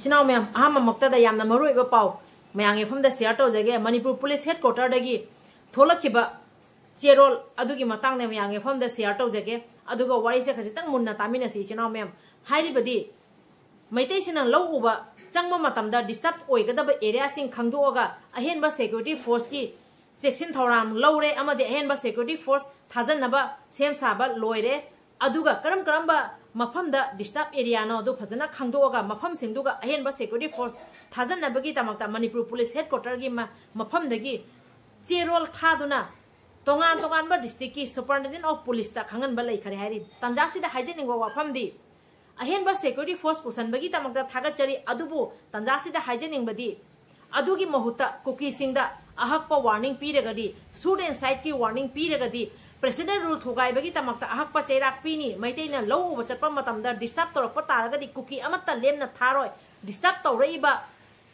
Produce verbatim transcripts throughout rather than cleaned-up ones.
ꯏꯆꯤꯟ ꯏꯅꯥꯎ ꯃꯌꯥꯝ, ꯑꯍꯥꯟꯕꯃꯛꯇꯗ ꯌꯥꯝꯅ ꯃꯔꯨꯑꯣꯏꯕ ꯄꯥꯎ ꯃꯌꯥꯝꯒꯤ ꯃꯐꯝꯗ share ꯇꯧꯖꯒꯦ꯫ ꯃꯅꯤꯄꯨꯔ ꯄꯨꯂꯤꯁ headquarter ꯗꯒꯤ ꯊꯣꯛꯂꯛꯈꯤꯕ ꯆꯦꯔꯣꯜ ꯑꯗꯨꯒꯤ ꯃꯇꯥꯡꯗ ꯃꯌꯥꯝꯒꯤ ꯃꯐꯝꯗ share ꯇꯧꯖꯒꯦ꯫ ꯑꯗꯨꯒ ꯋꯥꯔꯤꯁꯦ ꯈꯖꯤꯛꯇꯪ ꯃꯨꯟꯅ ꯇꯥꯃꯤꯟꯅꯁꯤ ꯏꯆꯤꯟ ꯏꯅꯥꯎ ꯃꯌꯥꯝ꯫ ꯍꯥꯏꯔꯤꯕꯗꯤ, ꯃꯩꯇꯩꯁꯤꯡꯅ ꯂꯧ ꯎꯕ ꯆꯪꯕ ꯃꯇꯝꯗ disturb ꯑꯣꯏꯒꯗꯕ area ꯁꯤꯡ ꯈꯪꯗꯣꯛꯑꯒ ꯑꯍꯦꯟꯕ security force ꯀꯤ ꯆꯦꯛꯁꯤꯟ ꯊꯧꯔꯥꯡ ꯂꯧꯔꯦ ꯑꯃꯗꯤ ꯑꯍꯦꯟꯕ security force ꯊꯥꯖꯟꯅꯕ ꯁꯦꯝ ꯁꯥꯕ ꯂꯣꯏꯔꯦ꯫ ꯑꯗꯨꯒ ꯀꯔꯝ ꯀꯔꯝꯕ ꯃꯐꯝꯗ disturb area ꯅꯣ ꯑꯗꯨ ꯐꯖꯅ ꯈꯪꯗꯣꯛꯑꯒ ꯃꯐꯝꯁꯤꯡꯗꯨꯒ ꯑꯍꯦꯟꯕ security force ꯊꯥꯖꯟꯅꯕꯒꯤꯗꯃꯛꯇ ꯃꯅꯤꯄꯨꯔ ꯄꯨꯂꯤꯁ headquarter ꯒꯤ ꯃ-, ꯃꯐꯝꯗꯒꯤ ꯆꯦꯔꯣꯜ ꯊꯥꯗꯨꯅ ꯇꯣꯉꯥꯟ ꯇꯣꯉꯥꯟꯕ district ꯀꯤ superintendent of police ꯇ ꯈꯪꯍꯟꯕ ꯂꯩꯈꯔꯦ ꯍꯥꯏꯔꯤ꯫ ꯇꯥꯟꯖꯥꯁꯤꯗ ꯍꯥꯏꯖꯅꯤꯡꯕ ꯋꯥꯐꯝꯗꯤ, ꯑꯍꯦꯟꯕ security force ꯄꯨꯁꯟꯕꯒꯤꯗꯃꯛꯇ ꯊꯥꯒꯠꯆꯔꯤ, ꯑꯗꯨꯕꯨ ꯇꯥꯟꯖꯥꯁꯤꯗ ꯍꯥꯏꯖꯅꯤꯡꯕꯗꯤ, ꯑꯗꯨꯒꯤ ꯃꯍꯨꯠꯇ ꯀꯨꯀꯤꯁꯤꯡꯗ ꯑꯍꯛꯄ warning ꯄꯤꯔꯒꯗꯤ, shoot and sight ꯀꯤ warning ꯄꯤꯔꯒꯗꯤ, President Rule ꯊꯨꯒꯥꯏꯕꯒꯤꯗꯃꯛꯇ ꯑꯍꯛꯄ ꯆꯩꯔꯥꯛ ꯄꯤꯅꯤ꯫ ꯃꯩꯇꯩꯅ ꯂꯧ ꯎꯕ ꯆꯠꯄ ꯃꯇꯝꯗ disturb ꯇꯧꯔꯛꯄ ꯇꯥꯔꯒꯗꯤ ꯀꯨꯀꯤ ꯑꯃꯠꯇ ꯂꯦꯝꯅ ꯊꯥꯔꯣꯏ꯫ Disturb ꯇꯧꯔꯛꯏꯕ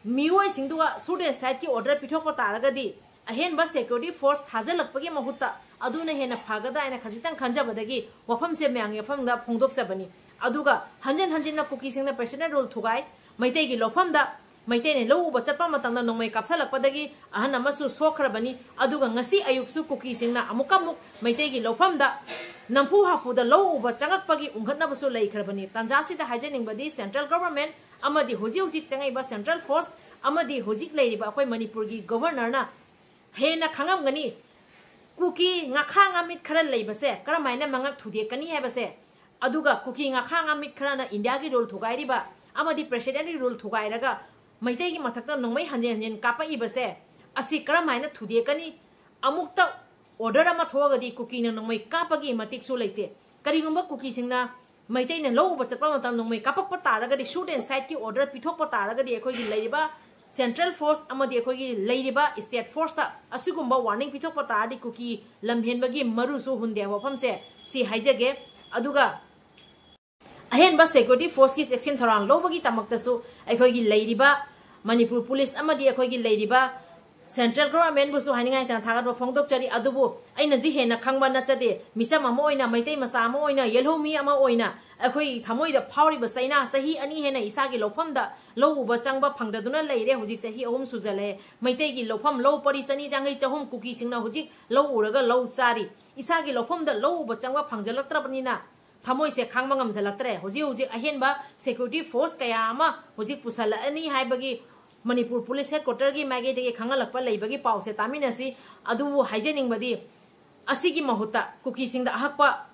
ꯃꯤꯑꯣꯏꯁꯤꯡꯗꯨꯒ shoot and sight ꯀꯤ order ꯄꯤꯊꯣꯛꯄ ꯇꯥꯔꯒꯗꯤ, ꯑꯍꯦꯟꯕ security force ꯊꯥꯖꯤꯜꯂꯛꯄꯒꯤ ꯃꯍꯨꯠꯇ ꯑꯗꯨꯅ ꯍꯦꯟꯅ ꯐꯒꯗ꯭ꯔꯥ ꯍꯥꯏꯅ ꯈꯖꯤꯛꯇꯪ ꯈꯟꯖꯕꯗꯒꯤ ꯋꯥꯐꯝꯁꯦ ꯃꯌꯥꯝꯒꯤ ꯃꯐꯝꯗ ꯐꯣꯡꯗꯣꯛꯆꯕꯅꯤ꯫ ꯑꯗꯨꯒ ꯍꯟꯖꯤꯟ ꯍꯟꯖꯤꯟꯅ ꯀꯨꯀꯤꯁꯤꯡꯅ President Rule ꯊꯨꯒꯥꯏ, ꯃꯩꯇꯩꯒꯤ ꯂꯧꯐꯝꯗ ꯃꯩꯇꯩꯅ ꯂꯧ ꯎꯕ ꯆꯠꯄ ꯃꯇꯝꯗ ꯅꯣꯡꯃꯩ ꯀꯥꯞꯁꯤꯜꯂꯛꯄꯗꯒꯤ ꯑꯍꯟ ꯑꯃꯁꯨ ꯁꯣꯛꯈ꯭ꯔꯕꯅꯤ꯫ ꯑꯗꯨꯒ ꯉꯁꯤ ꯑꯌꯨꯛꯁꯨ ꯀꯨꯀꯤꯁꯤꯡꯅ ꯑꯃꯨꯛꯀ ꯑꯃꯨꯛ ꯃꯩꯇꯩꯒꯤ ꯂꯧꯐꯝꯗ ꯅꯝꯐꯨ ꯍꯥꯐꯨꯗ ꯂꯧ ꯎꯕ ꯆꯪꯉꯛꯄꯒꯤ ꯎꯪꯈꯠꯅꯕꯁꯨ ꯂꯩꯈ꯭ꯔꯕꯅꯤ꯫ ꯇꯥꯟꯖꯥꯁꯤꯗ ꯍꯥꯏꯖꯅꯤꯡꯕꯗꯤ, central government ꯑꯃꯗꯤ ꯍꯧꯖꯤꯛ ꯍꯧꯖꯤꯛ ꯆꯪꯉꯛꯏꯕ central force ꯑꯃꯗꯤ ꯍꯧꯖꯤꯛ ꯂꯩꯔꯤꯕ ꯑꯩꯈꯣꯏ ꯃꯅꯤꯄꯨꯔꯒꯤ Governor ꯅ ꯍꯦꯟꯅ ꯈꯪꯉꯝꯒꯅꯤ꯫ ꯀꯨꯀꯤ ꯉꯥꯈꯥ ꯉꯥꯃꯤꯠ ꯈꯔ ꯂꯩꯕꯁꯦ ꯀꯔꯝꯍꯥꯏꯅ ꯃꯉꯛ ꯊꯨꯗꯦꯛꯀꯅꯤ ꯍꯥꯏꯕꯁꯦ, ꯑꯗꯨꯒ ꯀꯨꯀꯤ ꯉꯥꯈꯥ ꯉꯥꯃꯤꯠ ꯈꯔꯅ ꯏꯟꯗꯤꯌꯥꯒꯤ rule ꯊꯨꯒꯥꯏꯔꯤꯕ ꯑꯃꯗꯤ President ꯀꯤ rule ꯊꯨꯒꯥꯏꯔꯒ ꯃꯩꯇꯩꯒꯤ ꯃꯊꯛꯇ ꯅꯣꯡꯃꯩ ꯍꯟꯖꯤꯟ ꯍꯟꯖꯤꯟ ꯀꯥꯞꯄꯛꯏꯕꯁꯦ, ꯑꯁꯤ ꯀꯔꯝꯍꯥꯏꯅ ꯊꯨꯗꯦꯛꯀꯅꯤ? ꯑꯃꯨꯛꯇ order ꯑꯃ ꯊꯣꯛꯑꯒꯗꯤ ꯀꯨꯀꯤꯅ ꯅꯣꯡꯃꯩ ꯀꯥꯞꯄꯒꯤ ꯃꯇꯤꯛꯁꯨ ꯂꯩꯇꯦ꯫ ꯀꯔꯤꯒꯨꯝꯕ ꯀꯨꯀꯤꯁꯤꯡꯅ ꯃꯩꯇꯩꯅ ꯂꯧ ꯎꯕ ꯆꯠꯄ ꯃꯇꯝ ꯅꯣꯡꯃꯩ ꯀꯥꯞꯄꯛꯄ ꯇꯥꯔꯒꯗꯤ, shoot and sight ꯀꯤ order ꯄꯤꯊꯣꯛꯄ ꯇꯥꯔꯒꯗꯤ, ꯑꯩꯈꯣꯏꯒꯤ ꯂꯩꯔꯤꯕ central force ꯑꯃꯗꯤ ꯑꯩꯈꯣꯏꯒꯤ ꯂꯩꯔꯤꯕ state force ꯇ ꯑꯁꯤꯒꯨꯝꯕ warning ꯄꯤꯊꯣꯛꯄ ꯇꯥꯔꯗꯤ ꯀꯨꯀꯤ ꯂꯝꯍꯦꯟꯕꯒꯤ ꯃꯔꯨꯁꯨ ꯍꯨꯟꯗꯦ ꯍꯥꯏꯕ ꯋꯥꯐꯝꯁꯦ ꯁꯤ ꯍꯥꯏꯖꯒꯦ꯫ ꯑꯗꯨꯒ ꯑꯍꯦꯟꯕ security force ꯀꯤ ꯆꯦꯛꯁꯤꯟ ꯊꯧꯔꯥꯡ ꯂꯧꯕꯒꯤꯗꯃꯛꯇꯁꯨ ꯑꯩꯈꯣꯏꯒꯤ ꯂꯩꯔꯤꯕ ꯃꯅꯤꯄꯨꯔ ꯄꯨꯂꯤꯁ ꯑꯃꯗꯤ ꯑꯩꯈꯣꯏꯒꯤ ꯂꯩꯔꯤꯕ Central Government ꯕꯨꯁꯨ ꯍꯥꯏꯅꯤꯡꯉꯥꯏ ꯂꯩꯇꯅ ꯊꯥꯒꯠꯄ ꯐꯣꯡꯗꯣꯛꯆꯔꯤ꯫ ꯑꯗꯨꯕꯨ ꯑꯩꯅꯗꯤ ꯍꯦꯟꯅ ꯈꯪꯕ ꯅꯠꯆꯗꯦ꯫ ꯃꯤꯆꯝ ꯑꯃ ꯑꯣꯏꯅ, ꯃꯩꯇꯩ ꯃꯆꯥ ꯑꯃ ꯑꯣꯏꯅ, ꯌꯦꯜꯍꯧꯃꯤ ꯑꯃ ꯑꯣꯏꯅ ꯑꯩꯈꯣꯏ ꯊꯃꯣꯏꯗ ꯐꯥꯎꯔꯤꯕ ꯆꯩꯅꯥ, ꯆꯍꯤ ꯑꯅꯤ ꯍꯦꯟꯅ ꯏꯁꯥꯒꯤ ꯂꯧꯐꯝꯗ ꯂꯧ ꯎꯕ ꯆꯪꯕ ꯐꯪꯗꯗꯨꯅ ꯂꯩꯔꯦ꯫ ꯍꯧꯖꯤꯛ ꯆꯍꯤ ꯑꯍꯨꯝ ꯁꯨꯖꯜꯂꯛꯑꯦ꯫ ꯃꯩꯇꯩꯒꯤ ꯂꯧꯐꯝ ꯂꯧ ꯄꯔꯤ ꯆꯅꯤ ꯌꯥꯡꯈꯩ ꯆꯍꯨꯝ ꯀꯨꯀꯤꯁꯤꯡꯅ ꯍꯧꯖꯤꯛ ꯂꯧ ꯎꯔꯒ ꯂꯧ ꯆꯥꯔꯤ꯫ ꯏꯁꯥꯒꯤ ꯂꯧꯐꯝꯗ ꯂꯧ ꯎꯕ ꯆꯪꯕ ꯐꯪꯖꯜꯂꯛꯇ꯭ꯔꯕꯅꯤꯅ ꯊꯃꯣꯏꯁꯦ ꯈꯥꯡꯕ ꯉꯝꯖꯜꯂꯛꯇ꯭ꯔꯦ꯫ ꯍꯧꯖꯤꯛ ꯍꯧꯖꯤꯛ ꯑꯍꯦꯟꯕ security force ꯀꯌꯥ ꯑꯃ ꯍꯧꯖꯤꯛ ꯄꯨꯁꯜꯂꯛꯑꯅꯤ ꯍꯥꯏꯕꯒꯤ ꯃꯅꯤꯄꯨꯔ ꯄꯨꯂꯤꯁ ꯍꯦꯗꯀ꯭ꯋꯥꯇꯔꯒꯤ ꯃꯥꯏꯀꯩꯗꯒꯤ ꯈꯪꯍꯜꯂꯛꯄ ꯂꯩꯕꯒꯤ ꯄꯥꯎꯁꯦ ꯇꯥꯃꯤꯟꯅꯁꯤ꯫ ꯑꯗꯨꯕꯨ ꯍꯥꯏꯖꯅꯤꯡꯕꯗꯤ, ꯑꯁꯤꯒꯤ ꯃꯍꯨꯠꯇ ꯀꯨꯀꯤꯁꯤꯡꯗ ꯑꯍꯛꯄ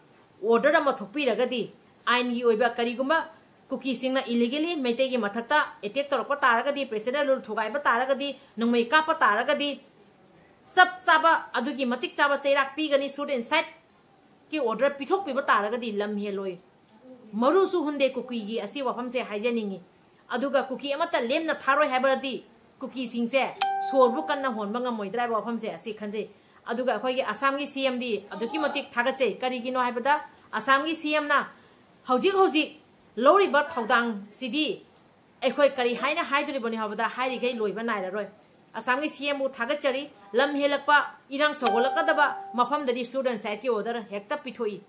order ꯑꯃ ꯊꯣꯛꯄꯤꯔꯒꯗꯤ, ꯑꯥꯏꯟꯒꯤ ꯑꯣꯏꯕ ꯀꯔꯤꯒꯨꯝꯕ ꯀꯨꯀꯤꯁꯤꯡꯅ illegally ꯃꯩꯇꯩꯒꯤ ꯃꯊꯛꯇ attack ꯇꯧꯔꯛꯄ ꯇꯥꯔꯒꯗꯤ, president rule ꯊꯨꯒꯥꯏꯕ ꯇꯥꯔꯒꯗꯤ, ꯅꯣꯡꯃꯩ ꯀꯥꯞꯄ ꯇꯥꯔꯒꯗꯤ, ꯆꯞ ꯆꯥꯕ, ꯑꯗꯨꯒꯤ ꯃꯇꯤꯛ ꯆꯥꯕ ꯆꯩꯔꯥꯛ ꯄꯤꯒꯅꯤ꯫ Shoot and site ꯀꯤ order ꯄꯤꯊꯣꯛꯄꯤꯕ ꯇꯥꯔꯒꯗꯤ ꯂꯝ ꯍꯦꯜꯂꯣꯏ꯫ ꯃꯔꯨꯁꯨ ꯍꯨꯟꯗꯦ ꯀꯨꯀꯤꯒꯤ ꯑꯁꯤ ꯋꯥꯐꯝꯁꯦ ꯍꯥꯏꯖꯅꯤꯡꯉꯤ꯫ ꯑꯗꯨꯒ ꯀꯨꯀꯤ ꯑꯃꯠꯇ ꯂꯦꯝꯅ ꯊꯥꯔꯣꯏ ꯍꯥꯏꯕꯗꯤ ꯀꯨꯀꯤꯁꯤꯡꯁꯦ ꯁꯣꯔꯕꯨ ꯀꯟꯅ ꯍꯣꯟꯕ ꯉꯝꯃꯣꯏꯗ꯭ꯔꯥ ꯍꯥꯏꯕ ꯋꯥꯐꯝꯁꯦ ꯑꯁꯤ ꯈꯟꯖꯩ꯫ ꯑꯗꯨꯒ ꯑꯩꯈꯣꯏꯒꯤ ꯑꯁꯥꯝꯒꯤ CM ꯗꯤ ꯑꯗꯨꯛꯀꯤ ꯃꯇꯤꯛ ꯊꯥꯒꯠꯆꯩ꯫ ꯀꯔꯤꯒꯤꯅꯣ ꯍꯥꯏꯕꯗ, ꯑꯁꯥꯝꯒꯤ CM ꯅ ꯍꯧꯖꯤꯛ ꯍꯧꯖꯤꯛ ꯂꯧꯔꯤꯕ ꯊꯧꯗꯥꯡꯁꯤꯗꯤ ꯑꯩꯈꯣꯏ ꯀꯔꯤ ꯍꯥꯏꯅ ꯍꯥꯏꯗꯣꯔꯤꯕꯅꯤ ꯍꯥꯏꯕꯗ, ꯍꯥꯏꯔꯤꯈꯩ ꯂꯣꯏꯕ ꯅꯥꯏꯔꯔꯣꯏ꯫ ꯑꯁꯥꯝꯒꯤ CM ꯕꯨ ꯊꯥꯒꯠꯆꯔꯤ꯫ ꯂꯝ ꯍꯦꯜꯂꯛꯄ, ꯏꯔꯥꯡ ꯁꯧꯒꯠꯂꯛꯀꯗꯕ ꯃꯐꯝꯗꯗꯤ shoot and site ꯀꯤ order ꯍꯦꯛꯇ ꯄꯤꯊꯣꯛꯏ꯫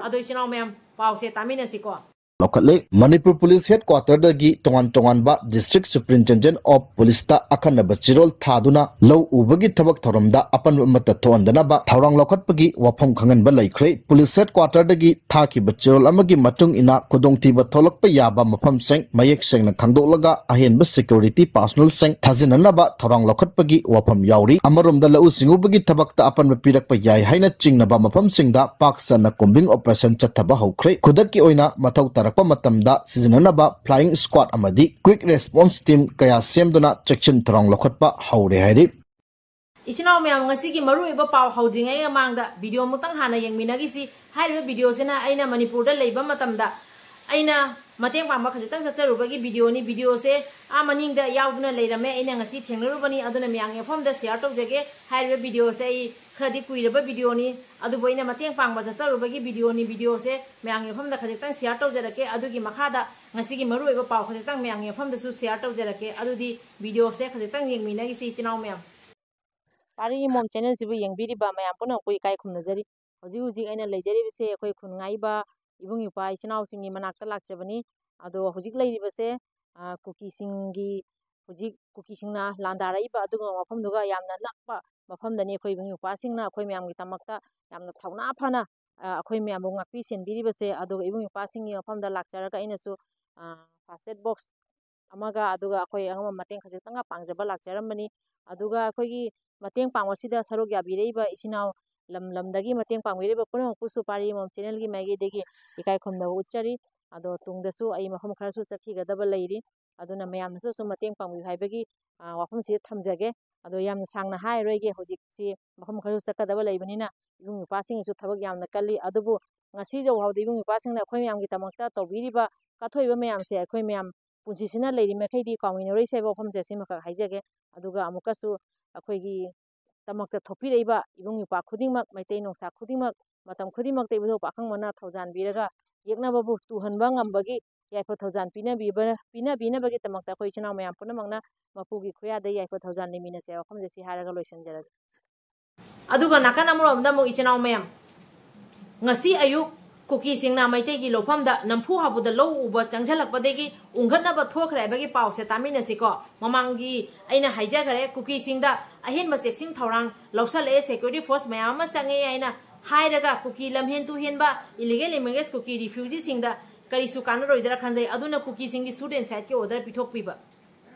ꯑꯗꯣ ꯏꯆꯤꯟ ꯏꯅꯥꯎ ꯃꯌꯥꯝ, ꯄꯥꯎꯁꯦ ꯇꯥꯃꯤꯟꯅꯁꯤꯀꯣ꯫ ꯂꯧꯈꯠꯂꯦ꯫ ꯃꯅꯤꯄꯨꯔ ꯄꯨꯂꯤꯁ ꯍꯦꯗꯀ꯭ꯋꯥꯇꯔꯗꯒꯤ ꯇꯣꯉꯥꯟ ꯇꯣꯉꯥꯟꯕ District Superintendent of Police ꯇ ꯑꯈꯟꯅꯕ ꯆꯦꯔꯣꯜ ꯊꯥꯗꯨꯅ ꯂꯧ ꯎꯕꯒꯤ ꯊꯕꯛ ꯊꯧꯔꯝꯗ ꯑꯄꯟꯕ ꯑꯃꯠꯇ ꯊꯣꯛꯍꯟꯗꯅꯕ ꯊꯧꯔꯥꯡ ꯂꯧꯈꯠꯄꯒꯤ ꯋꯥꯐꯝ ꯈꯪꯍꯟꯕ ꯂꯩꯈ꯭ꯔꯦ꯫ ꯄꯨꯂꯤꯁ ꯍꯦꯗꯀ꯭ꯋꯥꯇꯔꯗꯒꯤ ꯊꯥꯈꯤꯕ ꯆꯦꯔꯣꯜ ꯑꯃꯒꯤ ꯃꯇꯨꯡ ꯏꯟꯅ ꯈꯨꯗꯣꯡꯊꯤꯕ ꯊꯣꯛꯂꯛꯄ ꯌꯥꯕ ꯃꯐꯝꯁꯤꯡ ꯃꯌꯦꯛ ꯁꯦꯡꯅ ꯈꯪꯗꯣꯛꯂꯒ ꯑꯍꯦꯟꯕ security personnel ꯁꯤꯡ ꯊꯥꯖꯤꯟꯅꯅꯕ ꯊꯧꯔꯥꯡ ꯂꯧꯈꯠꯄꯒꯤ ꯋꯥꯐꯝ ꯌꯥꯎꯔꯤ꯫ ꯑꯃꯔꯣꯝꯗ ꯂꯧꯎ ꯁꯤꯡꯎꯕꯒꯤ ꯊꯕꯛꯇ ꯑꯄꯟꯕ ꯄꯤꯔꯛꯄ ꯌꯥꯏ ꯍꯥꯏꯅ ꯆꯤꯡꯅꯕ ꯃꯐꯝꯁꯤꯡꯗ ꯄꯥꯛ ꯁꯟꯅ combing operation ꯆꯠꯊꯕ ꯍꯧꯈ꯭ꯔꯦ꯫ ꯈꯨꯗꯛꯀꯤ ꯑꯣꯏꯅ ꯃꯊꯧ ꯇꯥꯔꯛꯄ ꯃꯇꯝꯗ ꯁꯤꯖꯤꯟꯅꯅꯕ flying squad ꯑꯃꯗꯤ quick response team ꯀꯌꯥ ꯁꯦꯝꯗꯨꯅ ꯆꯦꯛꯁꯤꯟ ꯊꯧꯔꯥꯡ ꯂꯧꯈꯠꯄ ꯍꯧꯔꯦ ꯍꯥꯏꯔꯤ꯫ ꯏꯆꯤꯟ ꯏꯅꯥꯎ ꯃꯌꯥꯝ, ꯉꯁꯤꯒꯤ ꯃꯔꯨꯑꯣꯏꯕ ꯄꯥꯎ ꯍꯧꯗ꯭ꯔꯤꯉꯩ ꯃꯃꯥꯡꯗ video ꯑꯃꯨꯛꯇꯪ ꯍꯥꯟꯅ ꯌꯦꯡꯃꯤꯟꯅꯈꯤꯁꯤ꯫ ꯍꯥꯏꯔꯤꯕ video ꯁꯤꯅ ꯑꯩꯅ ꯃꯅꯤꯄꯨꯔꯗ ꯂꯩꯕ ꯃꯇꯝꯗ ꯑꯩꯅ ꯃꯇꯦꯡ ꯄꯥꯡꯕ ꯈꯖꯤꯛꯇꯪ ꯆꯠꯆꯔꯨꯕꯒꯤ video ꯅꯤ꯫ Video ꯁꯦ ꯑꯥ ꯃꯅꯤꯡꯗ ꯌꯥꯎꯗꯨꯅ ꯂꯩꯔꯝꯃꯦ, ꯑꯩꯅ ꯉꯁꯤ ꯊꯦꯡꯅꯔꯨꯕꯅꯤ꯫ ꯑꯗꯨꯅ ꯃꯌꯥꯝꯒꯤ ꯃꯐꯝꯗ share ꯇꯧꯖꯒꯦ꯫ ꯍꯥꯏꯔꯤꯕ video ꯁꯦ ꯑꯩ ꯈꯔꯗꯤ ꯀꯨꯏꯔꯕ video ꯅꯤ, ꯑꯗꯨꯕꯨ ꯑꯩꯅ ꯃꯇꯦꯡ ꯄꯥꯡꯕ ꯆꯠꯆꯔꯨꯕꯒꯤ video ꯅꯤ꯫ Video ꯁꯦ ꯃꯌꯥꯝꯒꯤ ꯃꯐꯝꯗ ꯈꯖꯤꯛꯇꯪ share ꯇꯧꯖꯔꯛꯀꯦ꯫ ꯑꯗꯨꯒꯤ ꯃꯈꯥꯗ ꯉꯁꯤꯒꯤ ꯃꯔꯨꯑꯣꯏꯕ ꯄꯥꯎ ꯈꯖꯤꯛꯇꯪ ꯃꯌꯥꯝꯒꯤ ꯃꯐꯝꯗꯁꯨ share ꯇꯧꯖꯔꯛꯀꯦ꯫ ꯑꯗꯨꯗꯤ video ꯁꯦ ꯈꯖꯤꯛꯇꯪ ꯌꯦꯡꯃꯤꯟꯅꯈꯤꯁꯤ, ꯏꯆꯤꯟ ꯏꯅꯥꯎ ꯃꯌꯥꯝ꯫ ꯄꯥꯔꯤ ꯃꯣꯝ ꯆꯦꯅꯦꯜꯁꯤꯕꯨ ꯌꯦꯡꯕꯤꯔꯤꯕ ꯃꯌꯥꯝ ꯄꯨꯝꯅꯃꯛꯄꯨ ꯏꯀꯥꯏ ꯈꯨꯝꯅꯖꯔꯤ꯫ ꯍꯧꯖꯤꯛ ꯍꯧꯖꯤꯛ ꯑꯩꯅ ꯂꯩꯖꯔꯤꯕꯁꯦ ꯑꯩꯈꯣꯏ ꯈꯨꯟꯉꯥꯏꯕ ꯏꯕꯨꯡ ꯏꯄ꯭ꯋꯥ ꯏꯆꯤꯟ ꯏꯅꯥꯎꯁꯤꯡꯒꯤ ꯃꯅꯥꯛꯇ ꯂꯥꯛꯆꯕꯅꯤ꯫ ꯑꯗꯣ ꯍꯧꯖꯤꯛ ꯂꯩꯔꯤꯕꯁꯦ, ꯑ, ꯀꯨꯀꯤꯁꯤꯡꯒꯤ, ꯍꯧꯖꯤꯛ ꯀꯨꯀꯤꯁꯤꯡꯅ ꯂꯥꯟꯗꯥꯔꯛꯏꯕ ꯑꯗꯨꯒꯨꯝꯕ ꯃꯐꯝꯗꯨꯒ ꯌꯥꯝꯅ ꯅꯛꯄ ꯃꯐꯝꯗꯅꯤ꯫ ꯑꯩꯈꯣꯏ ꯏꯕꯨꯡ ꯏꯄ꯭ꯋꯥꯁꯤꯡꯅ ꯑꯩꯈꯣꯏ ꯃꯌꯥꯝꯒꯤꯗꯃꯛꯇ ꯌꯥꯝꯅ ꯊꯧꯅꯥ ꯐꯅ, ꯑ, ꯑꯩꯈꯣꯏ ꯃꯌꯥꯝꯕꯨ ꯉꯥꯛꯄꯤ ꯁꯦꯟꯕꯤꯔꯤꯕꯁꯦ꯫ ꯑꯗꯨꯒ ꯏꯕꯨꯡ ꯏꯄ꯭ꯋꯥꯁꯤꯡꯒꯤ ꯃꯐꯝꯗ ꯂꯥꯛꯆꯔꯒ ꯑꯩꯅꯁꯨ, ꯑ, first aid box ꯑꯃꯒ, ꯑꯗꯨꯒ ꯑꯩꯈꯣꯏ ꯑꯉꯝꯕ ꯃꯇꯦꯡ ꯈꯖꯤꯛꯇꯪꯒ ꯄꯥꯡꯖꯕ ꯂꯥꯛꯆꯔꯝꯕꯅꯤ꯫ ꯑꯗꯨꯒ ꯑꯩꯈꯣꯏꯒꯤ ꯃꯇꯦꯡ ꯄꯥꯡꯕꯁꯤꯗ ꯁꯔꯨꯛ ꯌꯥꯕꯤꯔꯛꯏꯕ ꯏꯆꯤꯟ ꯏꯅꯥꯎ, ꯂꯝ ꯂꯝꯗꯒꯤ ꯃꯇꯦꯡ ꯄꯥꯡꯕꯤꯔꯤꯕ ꯄꯨꯝꯅꯃꯛꯄꯨꯁꯨ ꯄꯥꯔꯤ ꯃꯣꯝ ꯆꯦꯅꯦꯜꯒꯤ ꯃꯥꯏꯀꯩꯗꯒꯤ ꯏꯀꯥꯏ ꯈꯨꯝꯅꯕ ꯎꯠꯆꯔꯤ꯫ ꯑꯗꯣ ꯇꯨꯡꯗꯁꯨ ꯑꯩ ꯃꯐꯝ ꯈꯔꯁꯨ ꯆꯠꯈꯤꯒꯗꯕ ꯂꯩꯔꯤ꯫ ꯑꯗꯨꯅ ꯃꯌꯥꯝꯅꯁꯨ ꯁꯨꯝ ꯃꯇꯦꯡ ꯄꯥꯡꯕꯤꯌꯨ ꯍꯥꯏꯕꯒꯤ, ꯑ, ꯋꯥꯐꯝꯁꯤꯗ ꯊꯝꯖꯒꯦ꯫ ꯑꯗꯣ ꯌꯥꯝꯅ ꯁꯥꯡꯅ ꯍꯥꯏꯔꯔꯣꯏꯒꯦ, ꯍꯧꯖꯤꯛꯁꯤ ꯃꯐꯝ ꯈꯔꯁꯨ ꯆꯠꯀꯗꯕ ꯂꯩꯕꯅꯤꯅ ꯏꯕꯨꯡ ꯏꯄ꯭ꯋꯥꯁꯤꯡꯒꯤꯁꯨ ꯊꯕꯛ ꯌꯥꯝꯅ ꯀꯜꯂꯤ꯫ ꯑꯗꯨꯕꯨ ꯉꯁꯤ ꯐꯥꯎꯕꯗ ꯏꯕꯨꯡ ꯏꯄ꯭ꯋꯥꯁꯤꯡꯅ ꯑꯩꯈꯣꯏ ꯃꯌꯥꯝꯒꯤꯗꯃꯛꯇ ꯇꯧꯕꯤꯔꯤꯕ, ꯀꯠꯊꯣꯛꯏꯕ ꯃꯌꯥꯝꯁꯦ ꯑꯩꯈꯣꯏ ꯃꯌꯥꯝ ꯄꯨꯟꯁꯤꯁꯤꯅ ꯂꯩꯔꯤ ꯃꯈꯩꯗꯤ ꯀꯥꯎꯃꯤꯟꯅꯔꯣꯏꯁꯦ ꯍꯥꯏꯕ ꯋꯥꯐꯝꯁꯦ ꯁꯤꯃꯈꯛ ꯍꯥꯏꯖꯒꯦ꯫ ꯑꯗꯨꯒ ꯑꯃꯨꯛꯀꯁꯨ ꯑꯩꯈꯣꯏꯒꯤ ꯗꯃꯛꯇ ꯊꯣꯛꯄꯤꯔꯛꯏꯕ ꯏꯕꯨꯡ ꯏꯄ꯭ꯋꯥ ꯈꯨꯗꯤꯡꯃꯛ, ꯃꯩꯇꯩ ꯅꯣꯡꯁꯥ ꯈꯨꯗꯤꯡꯃꯛ, ꯃꯇꯝ ꯈꯨꯗꯤꯡꯃꯛꯇ ꯏꯕꯨꯙꯧ ꯄꯥꯈꯪꯕꯅ ꯊꯧꯖꯥꯟꯕꯤꯔꯒ ꯌꯦꯛꯅꯕꯕꯨ ꯇꯨꯍꯟꯕ ꯉꯝꯕꯒꯤ ꯌꯥꯏꯐ ꯊꯧꯖꯥꯟ ꯄꯤꯅꯕꯤꯕ-, ꯄꯤꯅꯕꯤꯅꯕꯒꯤꯗꯃꯛꯇ ꯑꯩꯈꯣꯏ ꯏꯆꯤꯟ ꯏꯅꯥꯎ ꯃꯌꯥꯝ ꯄꯨꯝꯅꯃꯛꯅ ꯃꯄꯨꯒꯤ ꯈꯨꯌꯥꯗ ꯌꯥꯏꯐ ꯊꯧꯖꯥꯟ ꯂꯩꯃꯤꯟꯅꯁꯦ ꯍꯥꯏꯕ ꯋꯥꯐꯝꯁꯦ ꯁꯤ ꯍꯥꯏꯔꯒ ꯂꯣꯏꯁꯤꯟꯖꯔꯒꯦ꯫ ꯑꯗꯨꯒ ꯅꯥꯀꯟ ꯑꯃꯔꯣꯝꯗ ꯑꯃꯨꯛ ꯏꯆꯤꯟ ꯏꯅꯥꯎ ꯃꯌꯥꯝ, ꯉꯁꯤ ꯑꯌꯨꯛ ꯀꯨꯀꯤꯁꯤꯡꯅ ꯃꯩꯇꯩꯒꯤ ꯂꯧꯐꯝꯗ ꯅꯝꯐꯨ ꯍꯥꯕꯨꯗ ꯂꯧ ꯎꯕ ꯆꯪꯁꯤꯜꯂꯛꯄꯗꯒꯤ ꯎꯪꯈꯠꯅꯕ ꯊꯣꯛꯈ꯭ꯔꯦ ꯍꯥꯏꯕꯒꯤ ꯄꯥꯎꯁꯦ ꯇꯥꯃꯤꯟꯅꯁꯤꯀꯣ꯫ ꯃꯃꯥꯡꯒꯤ ꯑꯩꯅ ꯍꯥꯏꯖꯈ꯭ꯔꯦ, ꯀꯨꯀꯤꯁꯤꯡꯗ ꯑꯍꯦꯟꯕ ꯆꯦꯛꯁꯤꯟ ꯊꯧꯔꯥꯡ ꯂꯧꯁꯜꯂꯛꯑꯦ, security force ꯃꯌꯥꯝ ꯑꯃ ꯆꯪꯉꯦ ꯍꯥꯏꯅ ꯍꯥꯏꯔꯒ ꯀꯨꯀꯤ ꯂꯝꯍꯦꯟ ꯇꯨꯍꯦꯟꯕ, illegal immigrants ꯀꯨꯀꯤ refugeeꯁꯤꯡꯗ ꯀꯔꯤꯁꯨ ꯀꯥꯟꯅꯔꯣꯏꯗ꯭ꯔꯥ ꯈꯟꯖꯩ꯫ ꯑꯗꯨꯅ ꯀꯨꯀꯤꯁꯤꯡꯒꯤ suit and sideꯀꯤ order ꯄꯤꯊꯣꯛꯄꯤꯕ꯫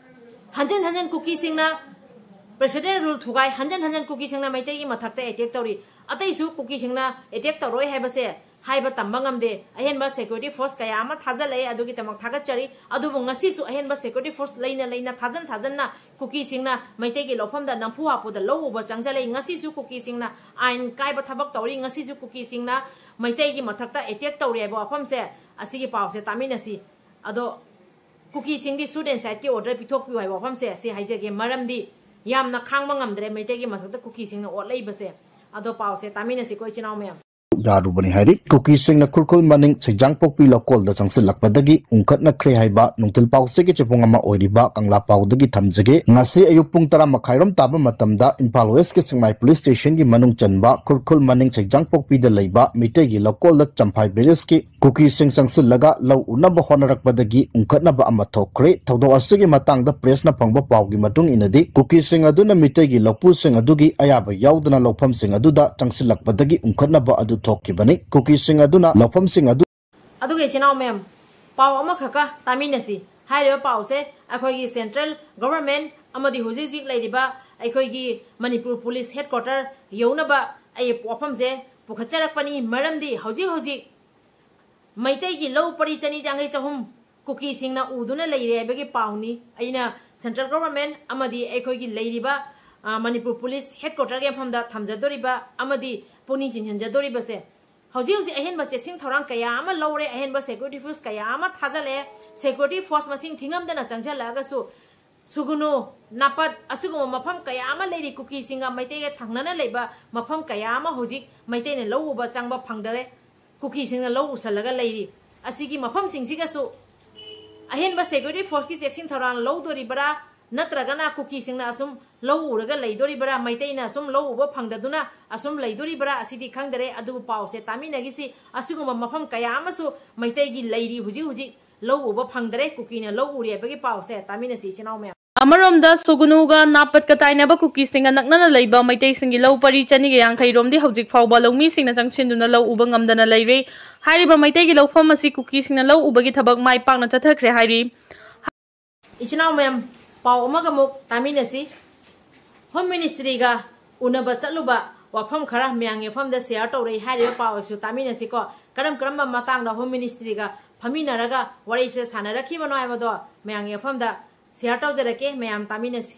ꯍꯟꯖꯤꯟ ꯍꯟꯖꯤꯟ ꯀꯨꯀꯤꯁꯤꯡꯅ president rule ꯊꯨꯒꯥꯏ, ꯍꯟꯖꯤꯟ ꯍꯟꯖꯤꯟ ꯀꯨꯀꯤꯁꯤꯡꯅ ꯃꯩꯇꯩꯒꯤ ꯃꯊꯛꯇ attack ꯇꯧꯔꯤ꯫ ꯑꯇꯩꯁꯨ ꯀꯨꯀꯤꯁꯤꯡꯅ attack ꯇꯧꯔꯣꯏ ꯍꯥꯏꯕꯁꯦ ꯍꯥꯏꯕ ꯇꯝꯕ ꯉꯝꯗꯦ꯫ ꯑꯍꯦꯟꯕ security force ꯀꯌꯥ ꯑꯃ ꯊꯥꯖꯤꯜꯂꯛꯑꯦ, ꯑꯗꯨꯒꯤꯗꯃꯛ ꯊꯥꯒꯠꯆꯔꯤ꯫ ꯑꯗꯨꯕꯨ ꯉꯁꯤꯁꯨ ꯑꯍꯦꯟꯕ security force ꯂꯩꯅ ꯂꯩꯅ, ꯊꯥꯖꯟ ꯊꯥꯖꯟꯅ ꯀꯨꯀꯤꯁꯤꯡꯅ ꯃꯩꯇꯩꯒꯤ ꯂꯧꯐꯝꯗ ꯅꯝꯐꯨ ꯍꯥꯄꯨꯗ ꯂꯧ ꯎꯕ ꯆꯪꯁꯤꯜꯂꯛꯏ꯫ ꯉꯁꯤꯁꯨ ꯀꯨꯀꯤꯁꯤꯡꯅ ꯑꯥꯏꯟ ꯀꯥꯏꯕ ꯊꯕꯛ ꯇꯧꯔꯤ꯫ ꯉꯁꯤꯁꯨ ꯀꯨꯀꯤꯁꯤꯡꯅ ꯃꯩꯇꯩꯒꯤ ꯃꯊꯛꯇ attack ꯇꯧꯔꯤ ꯍꯥꯏꯕ ꯋꯥꯐꯝꯁꯦ, ꯑꯁꯤꯒꯤ ꯄꯥꯎꯁꯦ ꯇꯥꯃꯤꯟꯅꯁꯤ꯫ ꯑꯗꯣ ꯀꯨꯀꯤꯁꯤꯡꯗꯤ suit and sideꯀꯤ order ꯄꯤꯊꯣꯛꯄꯤꯌꯨ ꯍꯥꯏꯕ ꯋꯥꯐꯝꯁꯦ ꯑꯁꯤ ꯍꯥꯏꯖꯒꯦ꯫ ꯃꯔꯝꯗꯤ ꯌꯥꯝꯅ ꯈꯥꯡꯕ ꯉꯝꯗ꯭ꯔꯦ ꯃꯩꯇꯩꯒꯤ ꯃꯊꯛꯇ ꯀꯨꯀꯤꯁꯤꯡꯅ ꯑꯣꯠꯂꯛꯏꯕꯁꯦ꯫ ꯑꯗꯣ ꯄꯥꯎꯁꯦ ꯇꯥꯃꯤꯟꯅꯁꯤꯀꯣ, ꯏꯆꯤꯟ ꯏꯅꯥꯎ ꯃꯌꯥꯝ꯫ ꯌꯥꯔꯨꯕꯅꯤ ꯍꯥꯏꯔꯤ꯫ ꯀꯨꯀꯤꯁꯤꯡꯅ ꯈꯨꯔꯈꯨꯜ ꯃꯅꯤꯡ ꯁꯩꯖꯥꯡꯄꯣꯛꯄꯤ ꯂꯧꯀꯣꯜꯗ ꯆꯪꯁꯤꯜꯂꯛꯄꯗꯒꯤ ꯎꯪꯈꯠꯅꯈ꯭ꯔꯦ ꯍꯥꯏꯕ ꯅꯨꯡꯊꯤꯜ ꯄꯥꯎꯆꯦꯒꯤ ꯆꯦꯐꯣꯡ ꯑꯃ ꯑꯣꯏꯔꯤꯕ ꯀꯪꯂꯥ ꯄꯥꯎꯗꯒꯤ ꯊꯝꯖꯒꯦ꯫ ꯉꯁꯤ ꯑꯌꯨꯛ ꯄꯨꯡ ꯇꯔꯥ ꯃꯈꯥꯏꯔꯣꯝ ꯇꯥꯕ ꯃꯇꯝꯗ ꯏꯝꯐꯥꯜ ꯋꯦꯁꯀꯤ ꯁꯦꯛꯃꯥꯏ ꯄꯨꯂꯤꯁ ꯁ꯭ꯇꯦꯁꯟꯒꯤ ꯃꯅꯨꯡ ꯆꯟꯕ ꯈꯨꯔꯈꯨꯜ ꯃꯅꯤꯡ ꯁꯩꯖꯥꯡꯄꯣꯛꯄꯤꯗ ꯂꯩꯕ ꯃꯤꯇꯩꯒꯤ ꯂꯧꯀꯣꯜꯗ ꯆꯝꯐꯥꯏ ꯚꯤꯂꯦꯖꯀꯤ ꯀꯨꯀꯤꯁꯤꯡ ꯆꯪꯁꯤꯜꯂꯒ ꯂꯧ ꯎꯅꯕ ꯍꯣꯠꯅꯔꯛꯄꯗꯒꯤ ꯎꯪꯈꯠꯅꯕ ꯑꯃ ꯊꯣꯛꯈ꯭ꯔꯦ꯫ ꯊꯧꯗꯣꯛ ꯑꯁꯤꯒꯤ ꯃꯇꯥꯡꯗ ꯄ꯭ꯔꯦꯁꯅ ꯐꯪꯕ ꯄꯥꯎꯒꯤ ꯃꯇꯨꯡ ꯏꯟꯅꯗꯤ, ꯀꯨꯀꯤꯁꯤꯡ ꯑꯗꯨꯅ ꯃꯤꯇꯩꯒꯤ ꯂꯧꯄꯨꯁꯤꯡ ꯑꯗꯨꯒꯤ ꯑꯌꯥꯕ ꯌꯥꯎꯗꯅ ꯂꯧꯐꯝꯁꯤꯡ ꯑꯗꯨꯗ ꯆꯪꯁꯤꯜꯂꯛꯄꯗꯒꯤ ꯎꯪꯈꯠꯅꯕ ꯑꯗꯨ ꯊꯣꯛꯈꯤꯕꯅꯤ꯫ ꯀꯨꯀꯤꯁꯤꯡ ꯑꯗꯨꯅ ꯂꯧꯐꯝꯁꯤꯡ ꯑꯗꯨ ꯑꯗꯨꯒ ꯏꯆꯤꯟ ꯏꯅꯥꯎ ꯃꯌꯥꯝ, ꯄꯥꯎ ꯑꯃꯈꯛꯀ ꯇꯥꯃꯤꯟꯅꯁꯤ꯫ ꯍꯥꯏꯔꯤꯕ ꯄꯥꯎꯁꯦ ꯑꯩꯈꯣꯏꯒꯤ central government ꯑꯃꯗꯤ ꯍꯧꯖꯤꯛ ꯍꯧꯖꯤꯛ ꯂꯩꯔꯤꯕ ꯑꯩꯈꯣꯏꯒꯤ ꯃꯅꯤꯄꯨꯔ ꯄꯨꯂꯤꯁ headquarter ꯌꯧꯅꯕ ꯑꯩ ꯋꯥꯐꯝꯁꯦ ꯄꯨꯈꯠꯆꯔꯛꯄꯅꯤ꯫ ꯃꯔꯝꯗꯤ ꯍꯧꯖꯤꯛ ꯍꯧꯖꯤꯛ ꯃꯩꯇꯩꯒꯤ ꯂꯧ ꯄꯔꯤ ꯆꯅꯤ ꯌꯥꯡꯈꯩ ꯆꯍꯨꯝ ꯀꯨꯀꯤꯁꯤꯡꯅ ꯎꯗꯨꯅ ꯂꯩꯔꯦ ꯍꯥꯏꯕꯒꯤ ꯄꯥꯎꯅꯤ꯫ ꯑꯩꯅ central government ꯑꯃꯗꯤ ꯑꯩꯈꯣꯏꯒꯤ ꯂꯩꯔꯤꯕ, ꯑ, ꯃꯅꯤꯄꯨꯔ ꯄꯨꯂꯤꯁ headquarterꯒꯤ ꯃꯐꯝꯗ ꯊꯝꯖꯗꯣꯔꯤꯕ ꯑꯃꯗꯤ ꯄꯨꯛꯅꯤꯡ ꯆꯤꯡꯁꯤꯟꯖꯗꯣꯔꯤꯕꯁꯦ, ꯍꯧꯖꯤꯛ ꯍꯧꯖꯤꯛ ꯑꯍꯦꯟꯕ ꯆꯦꯛꯁꯤꯟ ꯊꯧꯔꯥꯡ ꯀꯌꯥ ꯑꯃ ꯂꯧꯔꯦ, ꯑꯍꯦꯟꯕ security force ꯀꯌꯥ ꯑꯃ ꯊꯥꯖꯜꯂꯛꯑꯦ꯫ Security force ꯃꯁꯤꯡ ꯊꯤꯉꯝꯗꯅ ꯆꯪꯁꯤꯜꯂꯛꯑꯒꯁꯨ, ꯁꯨꯒꯨꯅꯨ, ꯅꯥꯄꯠ ꯑꯁꯤꯒꯨꯝꯕ ꯃꯐꯝ ꯀꯌꯥ ꯑꯃ ꯂꯩꯔꯤ꯫ ꯀꯨꯀꯤꯁꯤꯡꯒ ꯃꯩꯇꯩꯒ ꯊꯪꯅꯅ ꯂꯩꯕ ꯃꯐꯝ ꯀꯌꯥ ꯑꯃ ꯍꯧꯖꯤꯛ ꯃꯩꯇꯩꯅ ꯂꯧ ꯎꯕ ꯆꯪꯕ ꯐꯪꯗꯔꯦ꯫ ꯀꯨꯀꯤꯁꯤꯡꯅ ꯂꯧ ꯎꯁꯜꯂꯒ ꯂꯩꯔꯤ꯫ ꯑꯁꯤꯒꯤ ꯃꯐꯝꯁꯤꯡꯁꯤꯒꯁꯨ ꯑꯍꯦꯟꯕ security forceꯀꯤ ꯆꯦꯛꯁꯤꯟ ꯊꯧꯔꯥꯡ ꯂꯧꯗꯣꯔꯤꯕ꯭ꯔꯥ, ꯅꯠꯇ꯭ꯔꯒꯅ ꯀꯨꯀꯤꯁꯤꯡꯅ ꯑꯁꯨꯝ ꯂꯧ ꯎꯔꯒ ꯂꯩꯗꯣꯔꯤꯕ꯭ꯔꯥ, ꯃꯩꯇꯩꯅ ꯑꯁꯨꯝ ꯂꯧ ꯎꯕ ꯐꯪꯗꯗꯨꯅ ꯑꯁꯨꯝ ꯂꯩꯗꯣꯔꯤꯕ꯭ꯔꯥ, ꯑꯁꯤꯗꯤ ꯈꯪꯗꯔꯦ꯫ ꯑꯗꯨꯕꯨ ꯄꯥꯎꯁꯦ ꯇꯥꯃꯤꯟꯅꯈꯤꯁꯤ꯫ ꯑꯁꯤꯒꯨꯝꯕ ꯃꯐꯝ ꯀꯌꯥ ꯑꯃꯁꯨ ꯃꯩꯇꯩꯒꯤ ꯂꯩꯔꯤ꯫ ꯍꯧꯖꯤꯛ ꯍꯧꯖꯤꯛ ꯂꯧ ꯎꯕ ꯐꯪꯗꯔꯦ, ꯀꯨꯀꯤꯅ ꯂꯧ ꯎꯔꯦ ꯍꯥꯏꯕꯒꯤ ꯄꯥꯎꯁꯦ ꯇꯥꯃꯤꯟꯅꯁꯤ, ꯏꯆꯤꯟ ꯏꯅꯥꯎ ꯃꯌꯥꯝ꯫ ꯑꯃꯔꯣꯝꯗ ꯁꯨꯒꯨꯅꯨꯒ ꯅꯥꯄꯠꯀ ꯇꯥꯏꯅꯕ ꯀꯨꯀꯤꯁꯤꯡꯒ ꯅꯛꯅꯅ ꯂꯩꯕ ꯃꯩꯇꯩꯁꯤꯡꯒꯤ ꯂꯧ ꯄꯔꯤ ꯆꯅꯤꯒ ꯌꯥꯡꯈꯩ ꯔꯣꯝꯗꯤ ꯍꯧꯖꯤꯛ ꯐꯥꯎꯕ ꯂꯧꯃꯤꯁꯤꯡꯅ ꯆꯪꯁꯤꯟꯗꯨꯅ ꯂꯧ ꯎꯕ ꯉꯝꯗꯅ ꯂꯩꯔꯦ꯫ ꯍꯥꯏꯔꯤꯕ ꯃꯩꯇꯩꯒꯤ ꯂꯧꯐꯝ ꯑꯁꯤ ꯀꯨꯀꯤꯁꯤꯡꯅ ꯂꯧ ꯎꯕꯒꯤ ꯊꯕꯛ ꯃꯥꯏ ꯄꯥꯛꯅ ꯆꯠꯊꯈ꯭ꯔꯦ ꯍꯥꯏꯔꯤ꯫ ꯏꯆꯤꯟ ꯏꯅꯥꯎ ꯃꯌꯥꯝ, ꯄꯥꯎ ꯑꯃꯒ ꯑꯃꯨꯛ ꯇꯥꯃꯤꯟꯅꯁꯤ꯫ Home Ministryꯒ ꯎꯅꯕ ꯆꯠꯂꯨꯕ ꯋꯥꯐꯝ ꯈꯔ ꯃꯌꯥꯝꯒꯤ ꯃꯐꯝꯗ share ꯇꯧꯔꯛꯏ꯫ ꯍꯥꯏꯔꯤꯕ ꯄꯥꯎ ꯑꯁꯤꯁꯨ ꯇꯥꯃꯤꯟꯅꯁꯤꯀꯣ꯫ ꯀꯔꯝ ꯀꯔꯝꯕ ꯃꯇꯥꯡꯗ Home Ministryꯒ ꯐꯝꯃꯤꯟꯅꯔꯒ ꯋꯥꯔꯤꯁꯦ ꯁꯥꯟꯅꯔꯛꯈꯤꯕꯅꯣ ꯍꯥꯏꯕꯗꯣ ꯃꯌꯥꯝꯒꯤ ꯃꯐꯝꯗ share ꯇꯧꯖꯔꯛꯀꯦ꯫ ꯃꯌꯥꯝ ꯇꯥꯃꯤꯟꯅꯁꯤ꯫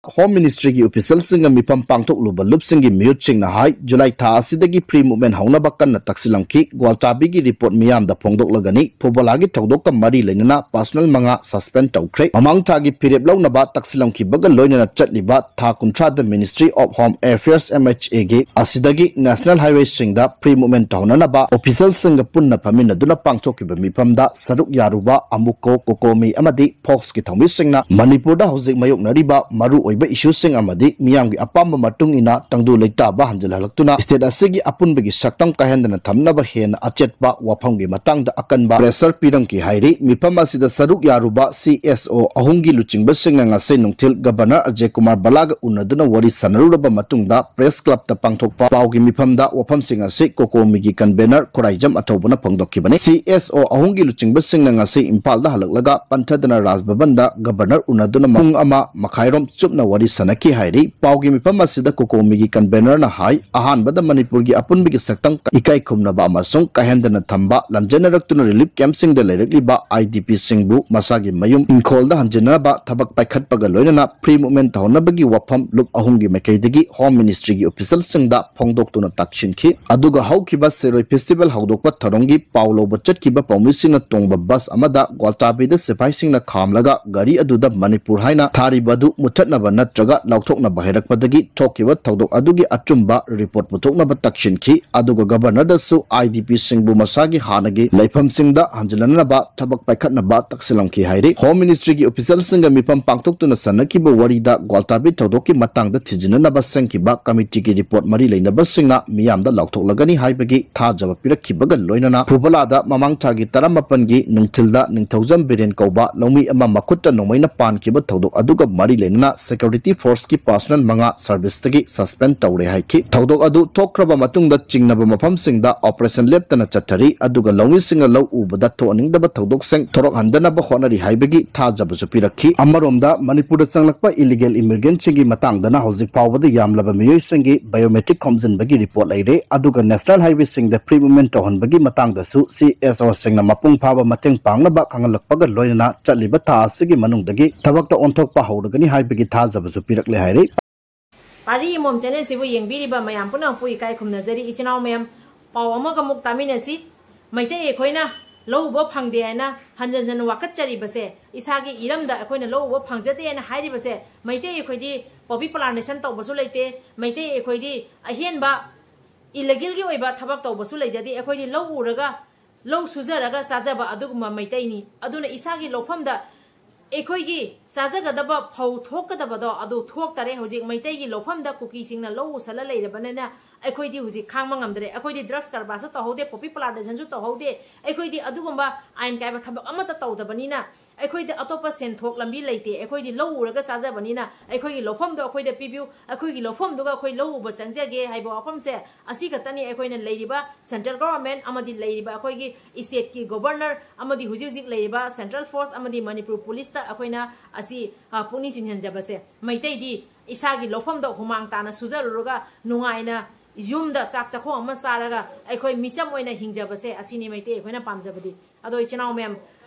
Home Ministryꯒꯤ officialꯁꯤꯡꯒ ꯃꯤꯐꯝ ꯄꯥꯡꯊꯣꯛꯂꯨꯕ ꯂꯨꯞꯁꯤꯡꯒꯤ ꯃꯤꯍꯨꯠꯁꯤꯡꯅ ꯍꯥꯏ, July ꯊꯥ ꯑꯁꯤꯗꯒꯤ free movement ꯍꯧꯅꯕ ꯀꯟꯅ ꯇꯛꯁꯤꯜꯂꯝꯈꯤ꯫ ꯒ꯭ꯋꯥꯜꯇꯥꯕꯤꯒꯤ report ꯃꯤꯌꯥꯝꯗ ꯐꯣꯡꯗꯣꯛꯂꯒꯅꯤ꯫ ꯐꯨꯕꯂꯥꯒꯤ ꯊꯧꯗꯣꯛꯀ ꯃꯔꯤ ꯂꯩꯅꯅ personnel ꯃꯉꯥ suspend ꯇꯧꯈ꯭ꯔꯦ꯫ ꯃꯃꯥꯡ ꯊꯥꯒꯤ ꯐꯤꯔꯦꯞ ꯂꯧꯅꯕ ꯇꯛꯁꯤꯜꯂꯝꯈꯤꯕꯒ ꯂꯣꯏꯅꯅ ꯆꯠꯂꯤꯕ ꯊꯥ ꯀꯨꯟꯊ꯭ꯔꯥꯗ Ministry of Home Affairs, MHAꯒꯤ ꯑꯁꯤꯗꯒꯤ national highwayꯁꯤꯡꯗ free movement ꯇꯧꯍꯟꯅꯅꯕ officialꯁꯤꯡꯒ ꯄꯨꯟꯅ ꯐꯝꯃꯤꯟꯅꯗꯨꯅ ꯄꯥꯡꯊꯣꯛꯈꯤꯕ ꯃꯤꯐꯝꯗ ꯁꯔꯨꯛ ꯌꯥꯔꯨꯕ ꯑꯃꯨꯀꯣ, ꯀꯣꯀꯣꯃꯤ ꯑꯃꯗꯤ ꯐꯣꯛꯁꯀꯤ ꯊꯧꯃꯤꯁꯤꯡꯅ ꯃꯅꯤꯄꯨꯔꯗ ꯍꯧꯖꯤꯛ ꯃꯥꯌꯣꯛꯅꯔꯤꯕ ꯃꯔꯨꯑꯣꯏꯕ issueꯁꯤꯡ ꯑꯃꯗꯤ ꯃꯤꯌꯥꯝꯒꯤ ꯑꯄꯥꯝꯕ ꯃꯇꯨꯡ ꯏꯟꯅ ꯇꯪꯗꯨ ꯂꯩꯇꯥꯕ ꯍꯟꯖꯤꯜꯍꯜꯂꯛꯇꯨꯅ state ꯑꯁꯤꯒꯤ ꯑꯄꯨꯟꯕꯒꯤ ꯁꯛꯇꯝ ꯀꯥꯏꯍꯟꯗꯅ ꯊꯝꯅꯕ ꯍꯦꯟꯅ ꯑꯆꯦꯠꯄ ꯋꯥꯐꯝꯒꯤ ꯃꯇꯥꯡꯗ ꯑꯀꯟꯕ pressure ꯄꯤꯔꯝꯈꯤ ꯍꯥꯏꯔꯤ꯫ ꯃꯤꯐꯝ ꯑꯁꯤꯗ ꯁꯔꯨꯛ ꯌꯥꯔꯨꯕ CSO ꯑꯍꯨꯝꯒꯤ ꯂꯨꯆꯤꯡꯕꯁꯤꯡꯅ ꯉꯁꯤ ꯅꯨꯡꯊꯤꯜ Governor ꯑꯖꯌ ꯀꯨꯃꯥꯔ ꯕꯂꯥꯒ ꯎꯅꯗꯨꯅ ꯋꯥꯔꯤ ꯁꯥꯟꯅꯔꯨꯔꯕ ꯃꯇꯨꯡꯗ press clubꯇ ꯄꯥꯡꯊꯣꯛꯄ ꯄꯥꯎꯒꯤ ꯃꯤꯐꯝꯗ ꯋꯥꯐꯝꯁꯤꯡ ꯑꯁꯤ ꯀꯣꯀꯣꯃꯤꯒꯤ convener ꯈꯨꯔꯥꯏꯖꯝ ꯑꯊꯧꯕꯅ ꯐꯣꯡꯗꯣꯛꯈꯤꯕꯅꯤ꯫ CSO ꯑꯍꯨꯝꯒꯤ ꯂꯨꯆꯤꯡꯕꯁꯤꯡꯅ ꯉꯁꯤ ꯏꯝꯐꯥꯜꯗ ꯍꯜꯂꯛꯂꯒ ꯄꯟꯊꯗꯅ ꯔꯥꯖ ꯚꯕꯟꯗ Governor ꯎꯅꯗꯨꯅ ꯄꯨꯡ ꯑꯃ ꯃꯈꯥꯏꯔꯣꯝ ꯆꯨꯞꯅ ꯋꯥꯔꯤ ꯁꯥꯟꯅꯈꯤ ꯍꯥꯏꯔꯤ꯫ ꯄꯥꯎꯒꯤ ꯃꯤꯐꯝ ꯑꯁꯤꯗ ꯀꯣꯀꯣꯃꯤꯒꯤ convenerꯅ ꯍꯥꯏ, ꯑꯍꯥꯟꯕꯗ ꯃꯅꯤꯄꯨꯔꯒꯤ ꯑꯄꯨꯟꯕꯒꯤ ꯁꯛꯇꯝ ꯏꯀꯥꯏ ꯈꯨꯝꯅꯕ ꯑꯃꯁꯨꯡ ꯀꯥꯏꯍꯟꯗꯅ ꯊꯝꯕ ꯂꯝꯖꯦꯟꯅꯔꯛꯇꯨꯅ relief campꯁꯤꯡꯗ ꯂꯩꯔꯛꯂꯤꯕ IDPꯁꯤꯡꯕꯨ ꯃꯁꯥꯒꯤ ꯃꯌꯨꯝ ꯏꯪꯈꯣꯜꯗ ꯍꯟꯖꯤꯟꯅꯕ ꯊꯕꯛ ꯄꯥꯏꯈꯠꯄꯒ ꯂꯣꯏꯅꯅ free movement ꯇꯧꯍꯟꯅꯕꯒꯤ ꯋꯥꯐꯝ ꯂꯨꯞ ꯑꯍꯨꯝꯒꯤ ꯃꯥꯏꯀꯩꯗꯒꯤ Home Ministryꯒꯤ officialꯁꯤꯡꯗ ꯐꯣꯡꯗꯣꯛꯇꯨꯅ ꯇꯥꯛꯁꯤꯟꯈꯤ꯫ ꯑꯗꯨꯒ ꯍꯧꯈꯤꯕ ꯁꯤꯔꯣꯏ festival ꯍꯧꯗꯣꯛꯄ ꯊꯧꯔꯝꯒꯤ ꯄꯥꯎ ꯂꯧꯕ ꯆꯠꯈꯤꯕ ꯄꯥꯎꯃꯤꯁꯤꯡꯅ ꯇꯣꯡꯕ bus ꯑꯃꯗ ꯒ꯭ꯋꯥꯜꯇꯥꯕꯤꯗ ꯁꯤꯐꯥꯏꯁꯤꯡꯅ ꯈꯥꯝꯂꯒ ꯒꯥꯔꯤ ꯑꯗꯨꯗ ꯃꯅꯤꯄꯨꯔ ꯍꯥꯏꯅ ꯊꯥꯔꯤꯕ ꯑꯗꯨ ꯃꯨꯠꯊꯠꯅꯕ ꯅꯠꯇ꯭ꯔꯒ ꯂꯧꯊꯣꯛꯅꯕ ꯍꯥꯏꯔꯛꯄꯗꯒꯤ ꯊꯣꯛꯈꯤꯕ ꯊꯧꯗꯣꯛ ꯑꯗꯨꯒꯤ ꯑꯆꯨꯝꯕ report ꯄꯨꯊꯣꯛꯅꯕ ꯇꯛꯁꯤꯟꯈꯤ꯫ ꯑꯗꯨꯒ Governorꯗꯁꯨ IDPꯁꯤꯡꯕꯨ ꯃꯁꯥꯒꯤ ꯍꯥꯟꯅꯒꯤ ꯂꯩꯐꯝꯁꯤꯡꯗ ꯍꯟꯖꯤꯜꯍꯟꯅꯕ ꯊꯕꯛ ꯄꯥꯏꯈꯠꯅꯕ ꯇꯛꯁꯤꯜꯂꯝꯈꯤ ꯍꯥꯏꯔꯤ꯫ Home Ministryꯒꯤ officialꯁꯤꯡꯒ ꯃꯤꯐꯝ ꯄꯥꯡꯊꯣꯛꯇꯨꯅ ꯁꯥꯟꯅꯈꯤꯕ ꯋꯥꯔꯤꯗ ꯒ꯭ꯋꯥꯜꯇꯥꯕꯤ ꯊꯧꯗꯣꯛꯀꯤ ꯃꯇꯥꯡꯗ ꯊꯤꯖꯤꯟꯅꯅꯕ ꯁꯦꯝꯈꯤꯕ committeeꯒꯤ report ꯃꯔꯤ ꯂꯩꯅꯕꯁꯤꯡꯅ ꯃꯤꯌꯥꯝꯗ ꯂꯥꯎꯊꯣꯛꯂꯒꯅꯤ ꯍꯥꯏꯕꯒꯤ ꯊꯥꯖꯕ ꯄꯤꯔꯛꯈꯤꯕꯒ ꯂꯣꯏꯅꯅ ꯐꯨꯕꯂꯥꯗ ꯃꯃꯥꯡ ꯊꯥꯒꯤ ꯇꯔꯥꯃꯥꯄꯟꯒꯤ ꯅꯨꯡꯊꯤꯜꯗ ꯅꯤꯡꯊꯧꯖꯝ ꯕꯤꯔꯦꯟ ꯀꯧꯕ ꯂꯧꯃꯤ ꯑꯃ ꯃꯈꯨꯠꯇ ꯅꯣꯡꯃꯩꯅ ꯄꯥꯟꯈꯤꯕ ꯊꯧꯗꯣꯛ ꯑꯗꯨꯒ ꯃꯔꯤ ꯂꯩꯅꯅ security forceꯀꯤ personnel ꯃꯉꯥ serviceꯇꯒꯤ suspend ꯇꯧꯔꯦ ꯍꯥꯏꯈꯤ꯫ ꯊꯧꯗꯣꯛ ꯑꯗꯨ ꯊꯣꯛꯈ꯭ꯔꯕ ꯃꯇꯨꯡꯗ ꯆꯤꯡꯅꯕ ꯃꯐꯝꯁꯤꯡꯗ operation ꯂꯦꯞꯇꯅ ꯆꯠꯊꯔꯤ꯫ ꯑꯗꯨꯒ ꯂꯧꯃꯤꯁꯤꯡꯅ ꯂꯧ ꯎꯕꯗ ꯊꯣꯛꯍꯟꯅꯤꯡꯗꯕ ꯊꯧꯗꯣꯛꯁꯤꯡ ꯊꯣꯔꯛꯍꯟꯗꯅꯕ ꯍꯣꯠꯅꯔꯤ ꯍꯥꯏꯕꯒꯤ ꯊꯥꯖꯕꯁꯨ ꯄꯤꯔꯛꯈꯤ꯫ ꯑꯃꯔꯣꯝꯗ ꯃꯅꯤꯄꯨꯔꯗ ꯆꯪꯂꯛꯄ illegal immigrantꯁꯤꯡꯒꯤ ꯃꯇꯥꯡꯗꯅ ꯍꯧꯖꯤꯛ ꯐꯥꯎꯕꯗ ꯌꯥꯝꯂꯕ ꯃꯤꯑꯣꯏꯁꯤꯡꯒꯤ biometric ꯈꯣꯝꯖꯤꯟꯕꯒꯤ report ꯂꯩꯔꯦ꯫ ꯑꯗꯨꯒ national highwayꯁꯤꯡꯗ free movement ꯇꯧꯍꯟꯕꯒꯤ ꯃꯇꯥꯡꯗꯁꯨ CSOꯁꯤꯡꯅ ꯃꯄꯨꯡ ꯐꯥꯕ ꯃꯇꯦꯡ ꯄꯥꯡꯅꯕ ꯈꯪꯍꯜꯂꯛꯄꯒ ꯂꯣꯏꯅꯅ ꯆꯠꯂꯤꯕ ꯊꯥ ꯑꯁꯤꯒꯤ ꯃꯅꯨꯡꯗꯒꯤ ꯊꯕꯛꯇ ꯑꯣꯟꯊꯣꯛꯄ ꯍꯧꯔꯒꯅꯤ ꯍꯥꯏꯕꯒꯤ ꯊꯥꯖꯕ ꯊꯥꯖꯕꯁꯨ ꯄꯤꯔꯛꯂꯦ ꯍꯥꯏꯔꯤ꯫ ꯄꯥꯔꯤ ꯑꯃꯣꯝ ꯆꯦꯅꯦꯜꯁꯤꯕꯨ ꯌꯦꯡꯕꯤꯔꯤꯕ ꯃꯌꯥꯝ ꯄꯨꯝꯅꯃꯛꯄꯨ ꯏꯀꯥꯏ ꯈꯨꯝꯅꯖꯔꯤ꯫ ꯏꯆꯤꯟ ꯏꯅꯥꯎ ꯃꯌꯥꯝ, ꯄꯥꯎ ꯑꯃꯒ ꯑꯃꯨꯛ ꯇꯥꯃꯤꯟꯅꯁꯤ꯫ ꯃꯩꯇꯩ ꯑꯩꯈꯣꯏꯅ ꯂꯧ ꯎꯕ ꯐꯪꯗꯦ ꯍꯥꯏꯅ ꯍꯟꯖꯟ ꯍꯟꯖꯟ ꯋꯥꯀꯠꯆꯔꯤꯕꯁꯦ, ꯏꯁꯥꯒꯤ ꯏꯔꯝꯗ ꯑꯩꯈꯣꯏꯅ ꯂꯧ ꯎꯕ ꯐꯪꯖꯗꯦ ꯍꯥꯏꯅ ꯍꯥꯏꯔꯤꯕꯁꯦ, ꯃꯩꯇꯩ ꯑꯩꯈꯣꯏꯗꯤ ꯄꯣꯄꯤ ꯄ꯭ꯂꯥꯟꯇꯦꯁꯟ ꯇꯧꯕꯁꯨ ꯂꯩꯇꯦ, ꯃꯩꯇꯩ ꯑꯩꯈꯣꯏꯗꯤ ꯑꯍꯦꯟꯕ ꯏꯂꯤꯒꯦꯜꯒꯤ ꯑꯣꯏꯕ ꯊꯕꯛ ꯇꯧꯕꯁꯨ ꯂꯩꯖꯗꯦ꯫ ꯑꯩꯈꯣꯏꯗꯤ ꯂꯧ ꯎꯔꯒ, ꯂꯧ ꯁꯨꯖꯔꯒ ꯆꯥꯖꯕ ꯑꯗꯨꯒꯨꯝꯕ ꯃꯩꯇꯩꯅꯤ꯫ ꯑꯗꯨꯅ ꯏꯁꯥꯒꯤ ꯂꯧꯐꯝꯗ ꯑꯩꯈꯣꯏꯒꯤ ꯆꯥꯖꯒꯗꯕ ꯐꯧ ꯊꯣꯛꯀꯗꯕꯗꯣ ꯑꯗꯨ ꯊꯣꯛꯇꯔꯦ꯫ ꯍꯧꯖꯤꯛ ꯃꯩꯇꯩꯒꯤ ꯂꯧꯐꯝꯗ ꯀꯨꯀꯤꯁꯤꯡꯅ ꯂꯧ ꯎꯁꯜꯂ ꯂꯩꯔꯕꯅꯤꯅ ꯑꯩꯈꯣꯏꯗꯤ ꯍꯧꯖꯤꯛ ꯈꯥꯡꯕ ꯉꯝꯗ꯭ꯔꯦ꯫ ꯑꯩꯈꯣꯏꯗꯤ ꯗ꯭ꯔꯒꯁ ꯀꯔꯕꯥꯔꯁꯨ ꯇꯧꯍꯧꯗꯦ, ꯄꯣꯄꯤ ꯄ꯭ꯂꯥꯟꯇꯦꯁꯟꯁꯨ ꯇꯧꯍꯧꯗꯦ꯫ ꯑꯩꯈꯣꯏꯗꯤ ꯑꯗꯨꯒꯨꯝꯕ ꯑꯥꯏꯟ ꯀꯥꯏꯕ ꯊꯕꯛ ꯑꯃꯠꯇ ꯇꯧꯗꯕꯅꯤꯅ ꯑꯩꯈꯣꯏꯗꯤ ꯑꯇꯣꯞꯄ ꯁꯦꯟꯊꯣꯛ ꯂꯝꯕꯤ ꯂꯩꯇꯦ꯫ ꯑꯩꯈꯣꯏꯗꯤ ꯂꯧ ꯎꯔꯒ ꯆꯥꯖꯕꯅꯤꯅ ꯑꯩꯈꯣꯏꯒꯤ ꯂꯧꯐꯝꯗꯣ ꯑꯩꯈꯣꯏꯗ ꯄꯤꯕꯤꯌꯨ, ꯑꯩꯈꯣꯏꯒꯤ ꯂꯧꯐꯝꯗꯨꯒ ꯑꯩꯈꯣꯏ ꯂꯧ ꯎꯕ ꯆꯪꯖꯒꯦ ꯍꯥꯏꯕ ꯋꯥꯐꯝꯁꯦ ꯑꯁꯤ ꯈꯛꯇꯅꯤ꯫ ꯑꯩꯈꯣꯏꯅ ꯂꯩꯔꯤꯕ ꯁꯦꯟꯇ꯭ꯔꯦꯜ ꯒꯣꯚꯔꯟꯃꯦꯟꯠ ꯑꯃꯗꯤ ꯂꯩꯔꯤꯕ ꯑꯩꯈꯣꯏꯒꯤ ꯁ꯭ꯇꯦꯠꯀꯤ ꯒꯣꯚꯔꯅꯔ ꯑꯃꯗꯤ ꯍꯧꯖꯤꯛ ꯍꯧꯖꯤꯛ ꯂꯩꯔꯤꯕ ꯁꯦꯟꯇ꯭ꯔꯦꯜ ꯐꯣꯔꯁ ꯑꯃꯗꯤ ꯃꯅꯤꯄꯨꯔ ꯄꯨꯂꯤꯁꯇ ꯑꯩꯈꯣꯏꯅ ꯑꯁꯤ, ꯑ, ꯄꯨꯛꯅꯤꯡ ꯆꯤꯡꯁꯤꯟꯖꯕꯁꯦ꯫ ꯃꯩꯇꯩꯗꯤ ꯏꯁꯥꯒꯤ ꯂꯧꯐꯝꯗ ꯍꯨꯃꯥꯡ ꯇꯥꯅ ꯁꯨꯖꯔꯨꯔꯒ ꯅꯨꯡꯉꯥꯏꯅ ꯌꯨꯝꯗ ꯆꯥꯛ ꯆꯥꯛꯈꯣꯝ ꯑꯃ ꯆꯥꯔꯒ ꯑꯩꯈꯣꯏ ꯃꯤꯆꯝ ꯑꯣꯏꯅ ꯍꯤꯡꯖꯕꯁꯦ, ꯑꯁꯤꯅꯤ ꯃꯩꯇꯩ ꯑꯩꯈꯣꯏꯅ ꯄꯥꯝꯖꯕꯗꯤ꯫ ꯑꯗꯣ ꯏꯆꯤꯟ ꯏꯅꯥꯎ ꯃꯌꯥꯝ,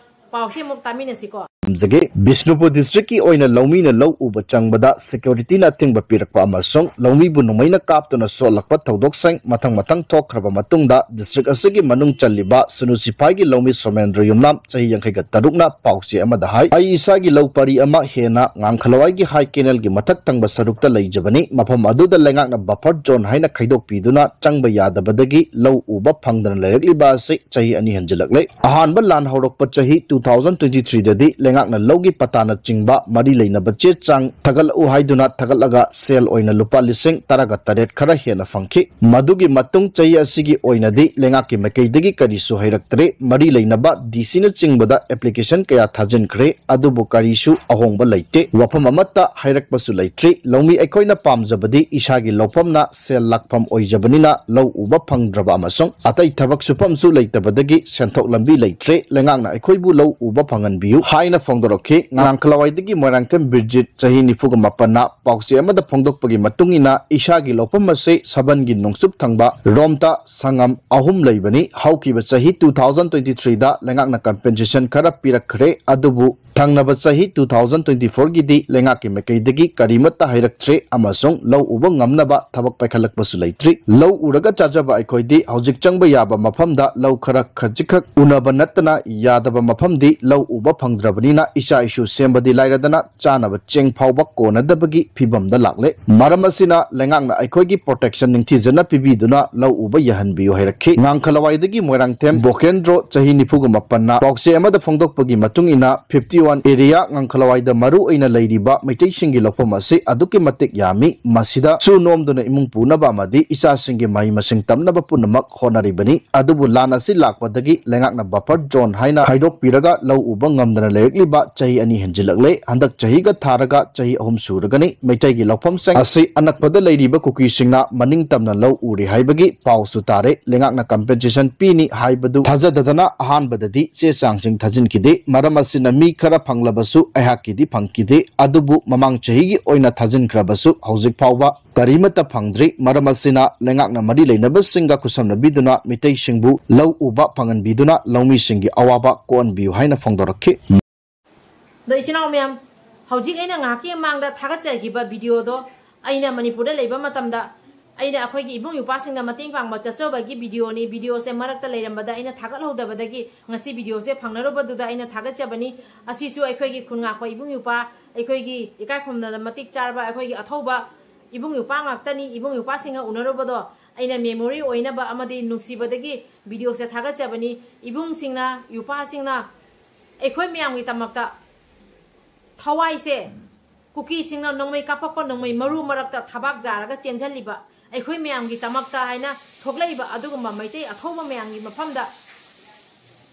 ꯄꯥꯎꯁꯦ ꯑꯃꯨꯛ ꯇꯥꯃꯤꯟꯅꯁꯤꯀꯣ꯫ ꯊꯝꯖꯒꯦ꯫ ꯕꯤꯁꯅꯨꯄꯨꯔ ꯗꯤꯁꯇ꯭ꯔꯤꯛꯀꯤ ꯑꯣꯏꯅ ꯂꯧꯃꯤꯅ ꯂꯧ ꯎꯕ ꯆꯪꯕꯗ ꯁꯦꯀ꯭ꯌꯨꯔꯤꯇꯤꯅ ꯑꯊꯤꯡꯕ ꯄꯤꯔꯛꯄ ꯑꯃꯁꯨꯡ ꯂꯧꯃꯤꯕꯨ ꯅꯣꯡꯃꯩꯅ ꯀꯥꯞꯇꯨꯅ ꯁꯣꯛꯍꯜꯂꯛꯄ ꯊꯧꯗꯣꯛꯁꯤꯡ ꯃꯊꯪ ꯃꯊꯪ ꯊꯣꯛꯈ꯭ꯔꯕ ꯃꯇꯨꯡꯗ, ꯗꯤꯁꯇ꯭ꯔꯤꯛ ꯑꯁꯤꯒꯤ ꯃꯅꯨꯡ ꯆꯜꯂꯤꯕ ꯁꯨꯅꯨ ꯁꯤꯐꯥꯏꯒꯤ ꯂꯧꯃꯤ ꯁꯣꯃꯦꯟꯗ꯭ꯔ ꯌꯨꯝꯅꯥꯝ, ꯆꯍꯤ ꯌꯥꯡꯈꯩꯒ ꯇꯔꯨꯛꯅ ꯄꯥꯎꯆꯦ ꯑꯃꯗ ꯍꯥꯏ, "ꯑꯩ ꯏꯁꯥꯒꯤ ꯂꯧ ꯄꯔꯤ ꯑꯃ ꯍꯦꯟꯅ ꯉꯥꯡꯈꯂꯋꯥꯏꯒꯤ ꯍꯥꯏ ꯀꯦꯅꯦꯜꯒꯤ ꯃꯊꯛ ꯊꯪꯕ ꯁꯔꯨꯛꯇ ꯂꯩꯖꯕꯅꯤ꯫ ꯃꯐꯝ ꯑꯗꯨꯗ ꯂꯩꯉꯥꯛꯅ ꯕꯐꯔ ꯖꯣꯟ ꯍꯥꯏꯅ ꯈꯥꯏꯗꯣꯛꯄꯤꯗꯨꯅ ꯆꯪꯕ ꯌꯥꯗꯕꯗꯒꯤ ꯂꯧ ꯎꯕ ꯐꯪꯗꯅ ꯂꯩꯔꯛꯂꯤꯕ ꯑꯁꯤ ꯆꯍꯤ ꯑꯅꯤ ꯍꯦꯟꯖꯤꯜꯂꯛꯂꯦ꯫ ꯑꯍꯥꯟꯕ ꯂꯥꯟ ꯍꯧꯔꯛꯄ ꯆꯍꯤ two thousand twenty three ꯗꯗꯤ ꯂꯩꯉꯥꯛꯅ ꯂꯧꯒꯤ ꯄꯇꯥꯅꯆꯤꯡꯕ ꯃꯔꯤ ꯂꯩꯅꯕ ꯆꯦ ꯆꯥꯡ ꯊꯥꯒꯠꯂꯛꯎ ꯍꯥꯏꯗꯨꯅ ꯊꯥꯒꯠꯂꯒ ꯁꯦꯜ ꯑꯣꯏꯅ ꯂꯨꯄꯥ ꯂꯤꯁꯤꯡ ꯇꯔꯥꯒ ꯇꯔꯦꯠ ꯈꯔ ꯍꯦꯟꯅ ꯐꯪꯈꯤ꯫ ꯃꯗꯨꯒꯤ ꯃꯇꯨꯡ ꯆꯍꯤ ꯑꯁꯤꯒꯤ ꯑꯣꯏꯅꯗꯤ ꯂꯩꯉꯥꯛꯀꯤ ꯃꯥꯏꯀꯩꯗꯒꯤ ꯀꯔꯤꯁꯨ ꯍꯩꯔꯛꯇ꯭ꯔꯦ꯫ ꯃꯔꯤ ꯂꯩꯅꯕ ꯗꯤ ꯁꯤꯅꯆꯤꯡꯕꯗ ꯑꯦꯄ꯭ꯂꯤꯀꯦꯁꯟ ꯀꯌꯥ ꯊꯥꯖꯤꯟꯈ꯭ꯔꯦ, ꯑꯗꯨꯕꯨ ꯀꯔꯤꯁꯨ ꯑꯍꯣꯡꯕ ꯂꯩꯇꯦ꯫ ꯋꯥꯐꯝ ꯑꯃꯠꯇ ꯍꯥꯏꯔꯛꯄꯁꯨ ꯂꯩꯇ꯭ꯔꯤ꯫ ꯂꯧꯃꯤ ꯑꯩꯈꯣꯏꯅ ꯄꯥꯝꯖꯕꯗꯤ ꯏꯁꯥꯒꯤ ꯂꯧꯐꯝꯅ ꯁꯦꯜ ꯂꯥꯛꯐꯝ ꯑꯣꯏꯖꯕꯅꯤꯅ ꯂꯧ ꯎꯕ ꯐꯪꯗ꯭ꯔꯕ ꯑꯃꯁꯨꯡ ꯑꯇꯩ ꯊꯕꯛ ꯁꯨꯐꯝꯁꯨ ꯂꯩꯇꯕꯗꯒꯤ ꯁꯦꯟꯊꯣꯛ ꯂꯝꯕꯤ ꯂꯩꯇ꯭ꯔꯦ꯫ ꯂꯩꯉꯥꯛꯅ ꯑꯩꯈꯣꯏꯕꯨ ꯂꯧ ꯎꯕ ꯐꯪꯍꯟꯕꯤꯌꯨ" ꯍꯥꯏꯅ ꯐꯣꯡꯗꯣꯔꯛꯈꯤ꯫ ꯉꯥꯡꯈꯂꯋꯥꯏꯗꯒꯤ ꯃꯣꯏꯔꯥꯡꯊꯦꯝ ꯕꯤꯔꯖꯤꯠ, ꯆꯍꯤ ꯅꯤꯐꯨꯒ ꯃꯥꯄꯟꯅ ꯄꯥꯎꯆꯦ ꯑꯃꯗ ꯐꯣꯡꯗꯣꯛꯄꯒꯤ ꯃꯇꯨꯡ ꯏꯟꯅ, ꯏꯁꯥꯒꯤ ꯂꯧꯐꯝ ꯑꯁꯤ ꯁꯕꯟꯒꯤ ꯅꯣꯡꯆꯨꯞ ꯊꯪꯕ ꯔꯣꯝꯇ ꯁꯪꯉꯝ ꯑꯍꯨꯝ ꯂꯩꯕꯅꯤ꯫ ꯍꯧꯈꯤꯕ ꯆꯍꯤ two thousand twenty three ꯗ ꯂꯩꯉꯥꯛꯅ ꯀꯝꯄꯦꯟꯁꯦꯁꯟ ꯈꯔ ꯄꯤꯔꯛꯈ꯭ꯔꯦ, ꯑꯗꯨꯕꯨ ꯊꯪꯅꯕ ꯆꯍꯤ two thousand twenty four ꯒꯤꯗꯤ ꯂꯩꯉꯥꯛꯀꯤ ꯃꯥꯏꯀꯩꯗꯒꯤ ꯀꯔꯤꯃꯠꯇ ꯍꯥꯏꯔꯛꯇ꯭ꯔꯦ ꯑꯃꯁꯨꯡ ꯂꯧ ꯎꯕ ꯉꯝꯅꯕ ꯊꯕꯛ ꯄꯥꯏꯈꯠꯂꯛꯄꯁꯨ ꯂꯩꯇ꯭ꯔꯤ꯫ ꯂꯧ ꯎꯔꯒ ꯆꯥꯖꯕ ꯑꯩꯈꯣꯏꯗꯤ ꯍꯧꯖꯤꯛ ꯆꯪꯕ ꯌꯥꯕ ꯃꯐꯝꯗ ꯂꯧ ꯈꯔ ꯈꯖꯤꯛꯈꯛ ꯎꯅꯕ ꯅꯠꯇꯅ ꯌꯥꯗꯕ ꯃꯐꯝꯗꯤ ꯂꯧ ꯎꯕ ꯐꯪꯗ꯭ꯔꯕꯅꯤꯅ ꯏꯆꯥ ꯏꯁꯨ ꯁꯦꯝꯕꯗꯤ ꯂꯥꯏꯔꯗꯅ ꯆꯥꯅꯕ ꯆꯦꯡ ꯐꯥꯎꯕ ꯀꯣꯟꯅꯗꯕꯒꯤ ꯐꯤꯕꯝꯗ ꯂꯥꯛꯂꯦ꯫ ꯃꯔꯝ ꯑꯁꯤꯅ ꯂꯩꯉꯥꯛꯅ ꯑꯩꯈꯣꯏꯒꯤ protection ꯅꯤꯡꯊꯤꯖꯅ ꯄꯤꯕꯤꯗꯨꯅ ꯂꯧ ꯎꯕ ꯌꯥꯍꯟꯕꯤꯌꯨ ꯍꯥꯏꯔꯛꯈꯤ꯫ ꯉꯥꯡꯈꯂꯋꯥꯏꯗꯒꯤ ꯃꯣꯏꯔꯥꯡꯊꯦꯝ ꯕꯣꯀꯦꯟꯗ꯭ꯔꯣ, ꯆꯍꯤ ꯅꯤꯐꯨꯒ ꯃꯥꯄꯟꯅ ꯄꯥꯎꯆꯦ ꯑꯃꯗ ꯐꯣꯡꯗꯣꯛꯄꯒꯤ ꯃꯇꯨꯡ ꯏꯟꯅ, fifty one area ꯉꯥꯡꯈꯂꯋꯥꯏꯗ ꯃꯔꯨ ꯑꯣꯏꯅ ꯂꯩꯔꯤꯕ ꯃꯩꯇꯩꯁꯤꯡꯒꯤ ꯂꯧꯐꯝ ꯑꯁꯤ ꯑꯗꯨꯛꯀꯤ ꯃꯇꯤꯛ ꯌꯥꯝꯃꯤ꯫ ꯃꯁꯤꯗ ꯁꯨ ꯅꯣꯝꯗꯨꯅ ꯏꯃꯨꯡ ꯄꯨꯅꯕ ꯑꯃꯗꯤ ꯏꯆꯥꯁꯤꯡꯒꯤ ꯃꯍꯩ ꯃꯁꯤꯡ ꯇꯝꯅꯕ ꯄꯨꯝꯅꯃꯛ ꯍꯣꯠꯅꯔꯤꯕꯅꯤ꯫ ꯑꯗꯨꯕꯨ ꯂꯥꯟ ꯑꯁꯤ ꯂꯥꯛꯄꯗꯒꯤ ꯂꯩꯉꯥꯛꯅ buffer zone ꯍꯥꯏꯅ ꯈꯥꯏꯗꯣꯛꯄꯤꯔꯒ ꯂꯧ ꯎꯕ ꯉꯝꯗꯅ ꯂꯩꯔꯛꯂꯤꯕ ꯆꯍꯤ ꯑꯅꯤ ꯍꯦꯟꯖꯤꯜꯂꯛꯂꯦ꯫ ꯍꯟꯗꯛ ꯆꯍꯤꯒ ꯊꯥꯔꯒ ꯆꯍꯤ ꯑꯍꯨꯝ ꯁꯨꯔꯒꯅꯤ꯫ ꯃꯩꯇꯩꯒꯤ ꯂꯧꯐꯝꯁꯤꯡ ꯑꯁꯤ ꯑꯅꯛꯄꯗ ꯂꯩꯔꯤꯕ ꯀꯨꯀꯤꯁꯤꯡꯅ ꯃꯅꯤꯡ ꯇꯝꯅ ꯂꯧ ꯎꯔꯤ ꯍꯥꯏꯕꯒꯤ ꯄꯥꯎꯁꯨ ꯇꯥꯔꯦ꯫ ꯂꯩꯉꯥꯛꯅ compensation ꯄꯤꯅꯤ ꯍꯥꯏꯕꯗꯨ ꯊꯥꯖꯗꯗꯅ ꯑꯍꯥꯟꯕꯗꯗꯤ ꯆꯦ ꯆꯥꯡꯁꯤꯡ ꯊꯥꯖꯤꯟꯈꯤꯗꯦ꯫ ꯃꯔꯝ ꯑꯁꯤꯅ ꯃꯤ ꯈꯔ ꯐꯪꯂꯕꯁꯨ ꯑꯩꯍꯥꯛꯀꯤꯗꯤ ꯐꯪꯈꯤꯗꯦ꯫ ꯑꯗꯨꯕꯨ ꯃꯃꯥꯡ ꯆꯍꯤꯒꯤ ꯑꯣꯏꯅ ꯊꯥꯖꯤꯟꯈ꯭ꯔꯕꯁꯨ ꯍꯧꯖꯤꯛ ꯐꯥꯎꯕ ꯀꯔꯤꯃꯠꯇ ꯐꯪꯗ꯭ꯔꯤ꯫ ꯃꯔꯝ ꯑꯁꯤꯅ ꯂꯩꯉꯥꯛꯅ ꯃꯔꯤ ꯂꯩꯅꯕꯁꯤꯡꯒ ꯈꯨꯠꯁꯝꯅꯕꯤꯗꯨꯅ ꯃꯤꯇꯩꯁꯤꯡꯕꯨ ꯂꯧ ꯎꯕ ꯐꯪꯍꯟꯕꯤꯗꯨꯅ ꯂꯧꯃꯤꯁꯤꯡꯒꯤ ꯑꯋꯥꯕ ꯀꯣꯛꯍꯟꯕꯤꯌꯨ ꯍꯥꯏꯅ ꯐꯣꯡꯗꯣꯔꯛꯈꯤ꯫ ꯑꯗꯣ ꯏꯆꯤꯟ ꯏꯅꯥꯎ ꯃꯌꯥꯝ, ꯍꯧꯖꯤꯛ ꯑꯩꯅ ꯉꯥꯏꯍꯥꯛꯀꯤ ꯃꯃꯥꯡꯗ ꯊꯥꯒꯠꯆꯈꯤꯕ videoꯗꯣ ꯑꯩꯅ ꯃꯅꯤꯄꯨꯔꯗ ꯂꯩꯕ ꯃꯇꯝꯗ ꯑꯩꯅ ꯑꯩꯈꯣꯏꯒꯤ ꯏꯕꯨꯡ ꯏꯄ꯭ꯋꯥꯁꯤꯡꯅ ꯃꯇꯦꯡ ꯄꯥꯡꯕ ꯆꯠꯆꯕꯒꯤ videoꯅꯤ꯫ Videoꯁꯦ ꯃꯔꯛꯇ ꯂꯩꯔꯝꯕꯗ ꯑꯩꯅ ꯊꯥꯒꯠꯍꯧꯗꯕꯗꯒꯤ ꯉꯁꯤ videoꯁꯦ ꯐꯪꯅꯔꯨꯕꯗꯨꯗ ꯑꯩꯅ ꯊꯥꯒꯠꯆꯕꯅꯤ꯫ ꯑꯁꯤꯁꯨ ꯑꯩꯈꯣꯏꯒꯤ ꯈꯨꯟ ꯉꯥꯛꯄ ꯏꯕꯨꯡ ꯏꯄ꯭ꯋꯥ, ꯑꯩꯈꯣꯏꯒꯤ ꯏꯀꯥꯏ ꯈꯨꯝꯅꯅ ꯃꯇꯤꯛ ꯆꯥꯔꯕ ꯑꯩꯈꯣꯏꯒꯤ ꯑꯊꯧꯕ ꯏꯕꯨꯡ ꯏꯄ꯭ꯋꯥ ꯉꯥꯛꯇꯅꯤ꯫ ꯏꯕꯨꯡ ꯏꯄ꯭ꯋꯥꯁꯤꯡꯒ ꯎꯅꯔꯨꯕꯗꯣ ꯑꯩꯅ memory ꯑꯣꯏꯅꯕ ꯑꯃꯗꯤ ꯅꯨꯡꯁꯤꯕꯗꯒꯤ videoꯁꯦ ꯊꯥꯒꯠꯆꯕꯅꯤ꯫ ꯏꯕꯨꯡꯁꯤꯡꯅ, ꯏꯄ꯭ꯋꯥꯁꯤꯡꯅ ꯑꯩꯈꯣꯏ ꯃꯌꯥꯝꯒꯤꯗꯃꯛꯇ ꯊꯋꯥꯏꯁꯦ ꯀꯨꯀꯤꯁꯤꯡꯅ ꯅꯣꯡꯃꯩ ꯀꯥꯞꯄꯛꯄ ꯅꯣꯡꯃꯩ ꯃꯔꯨ ꯃꯔꯛꯇ ꯊꯕꯥꯛ ꯌꯥꯔꯒ ꯆꯦꯟꯁꯤꯜꯂꯤꯕ ꯑꯩꯈꯣꯏ ꯃꯌꯥꯝꯒꯤꯗꯃꯛꯇ ꯍꯥꯏꯅ ꯊꯣꯛꯂꯛꯏꯕ ꯑꯗꯨꯒꯨꯝꯕ ꯃꯩꯇꯩ ꯑꯊꯧꯕ ꯃꯌꯥꯝꯒꯤ ꯃꯐꯝꯗ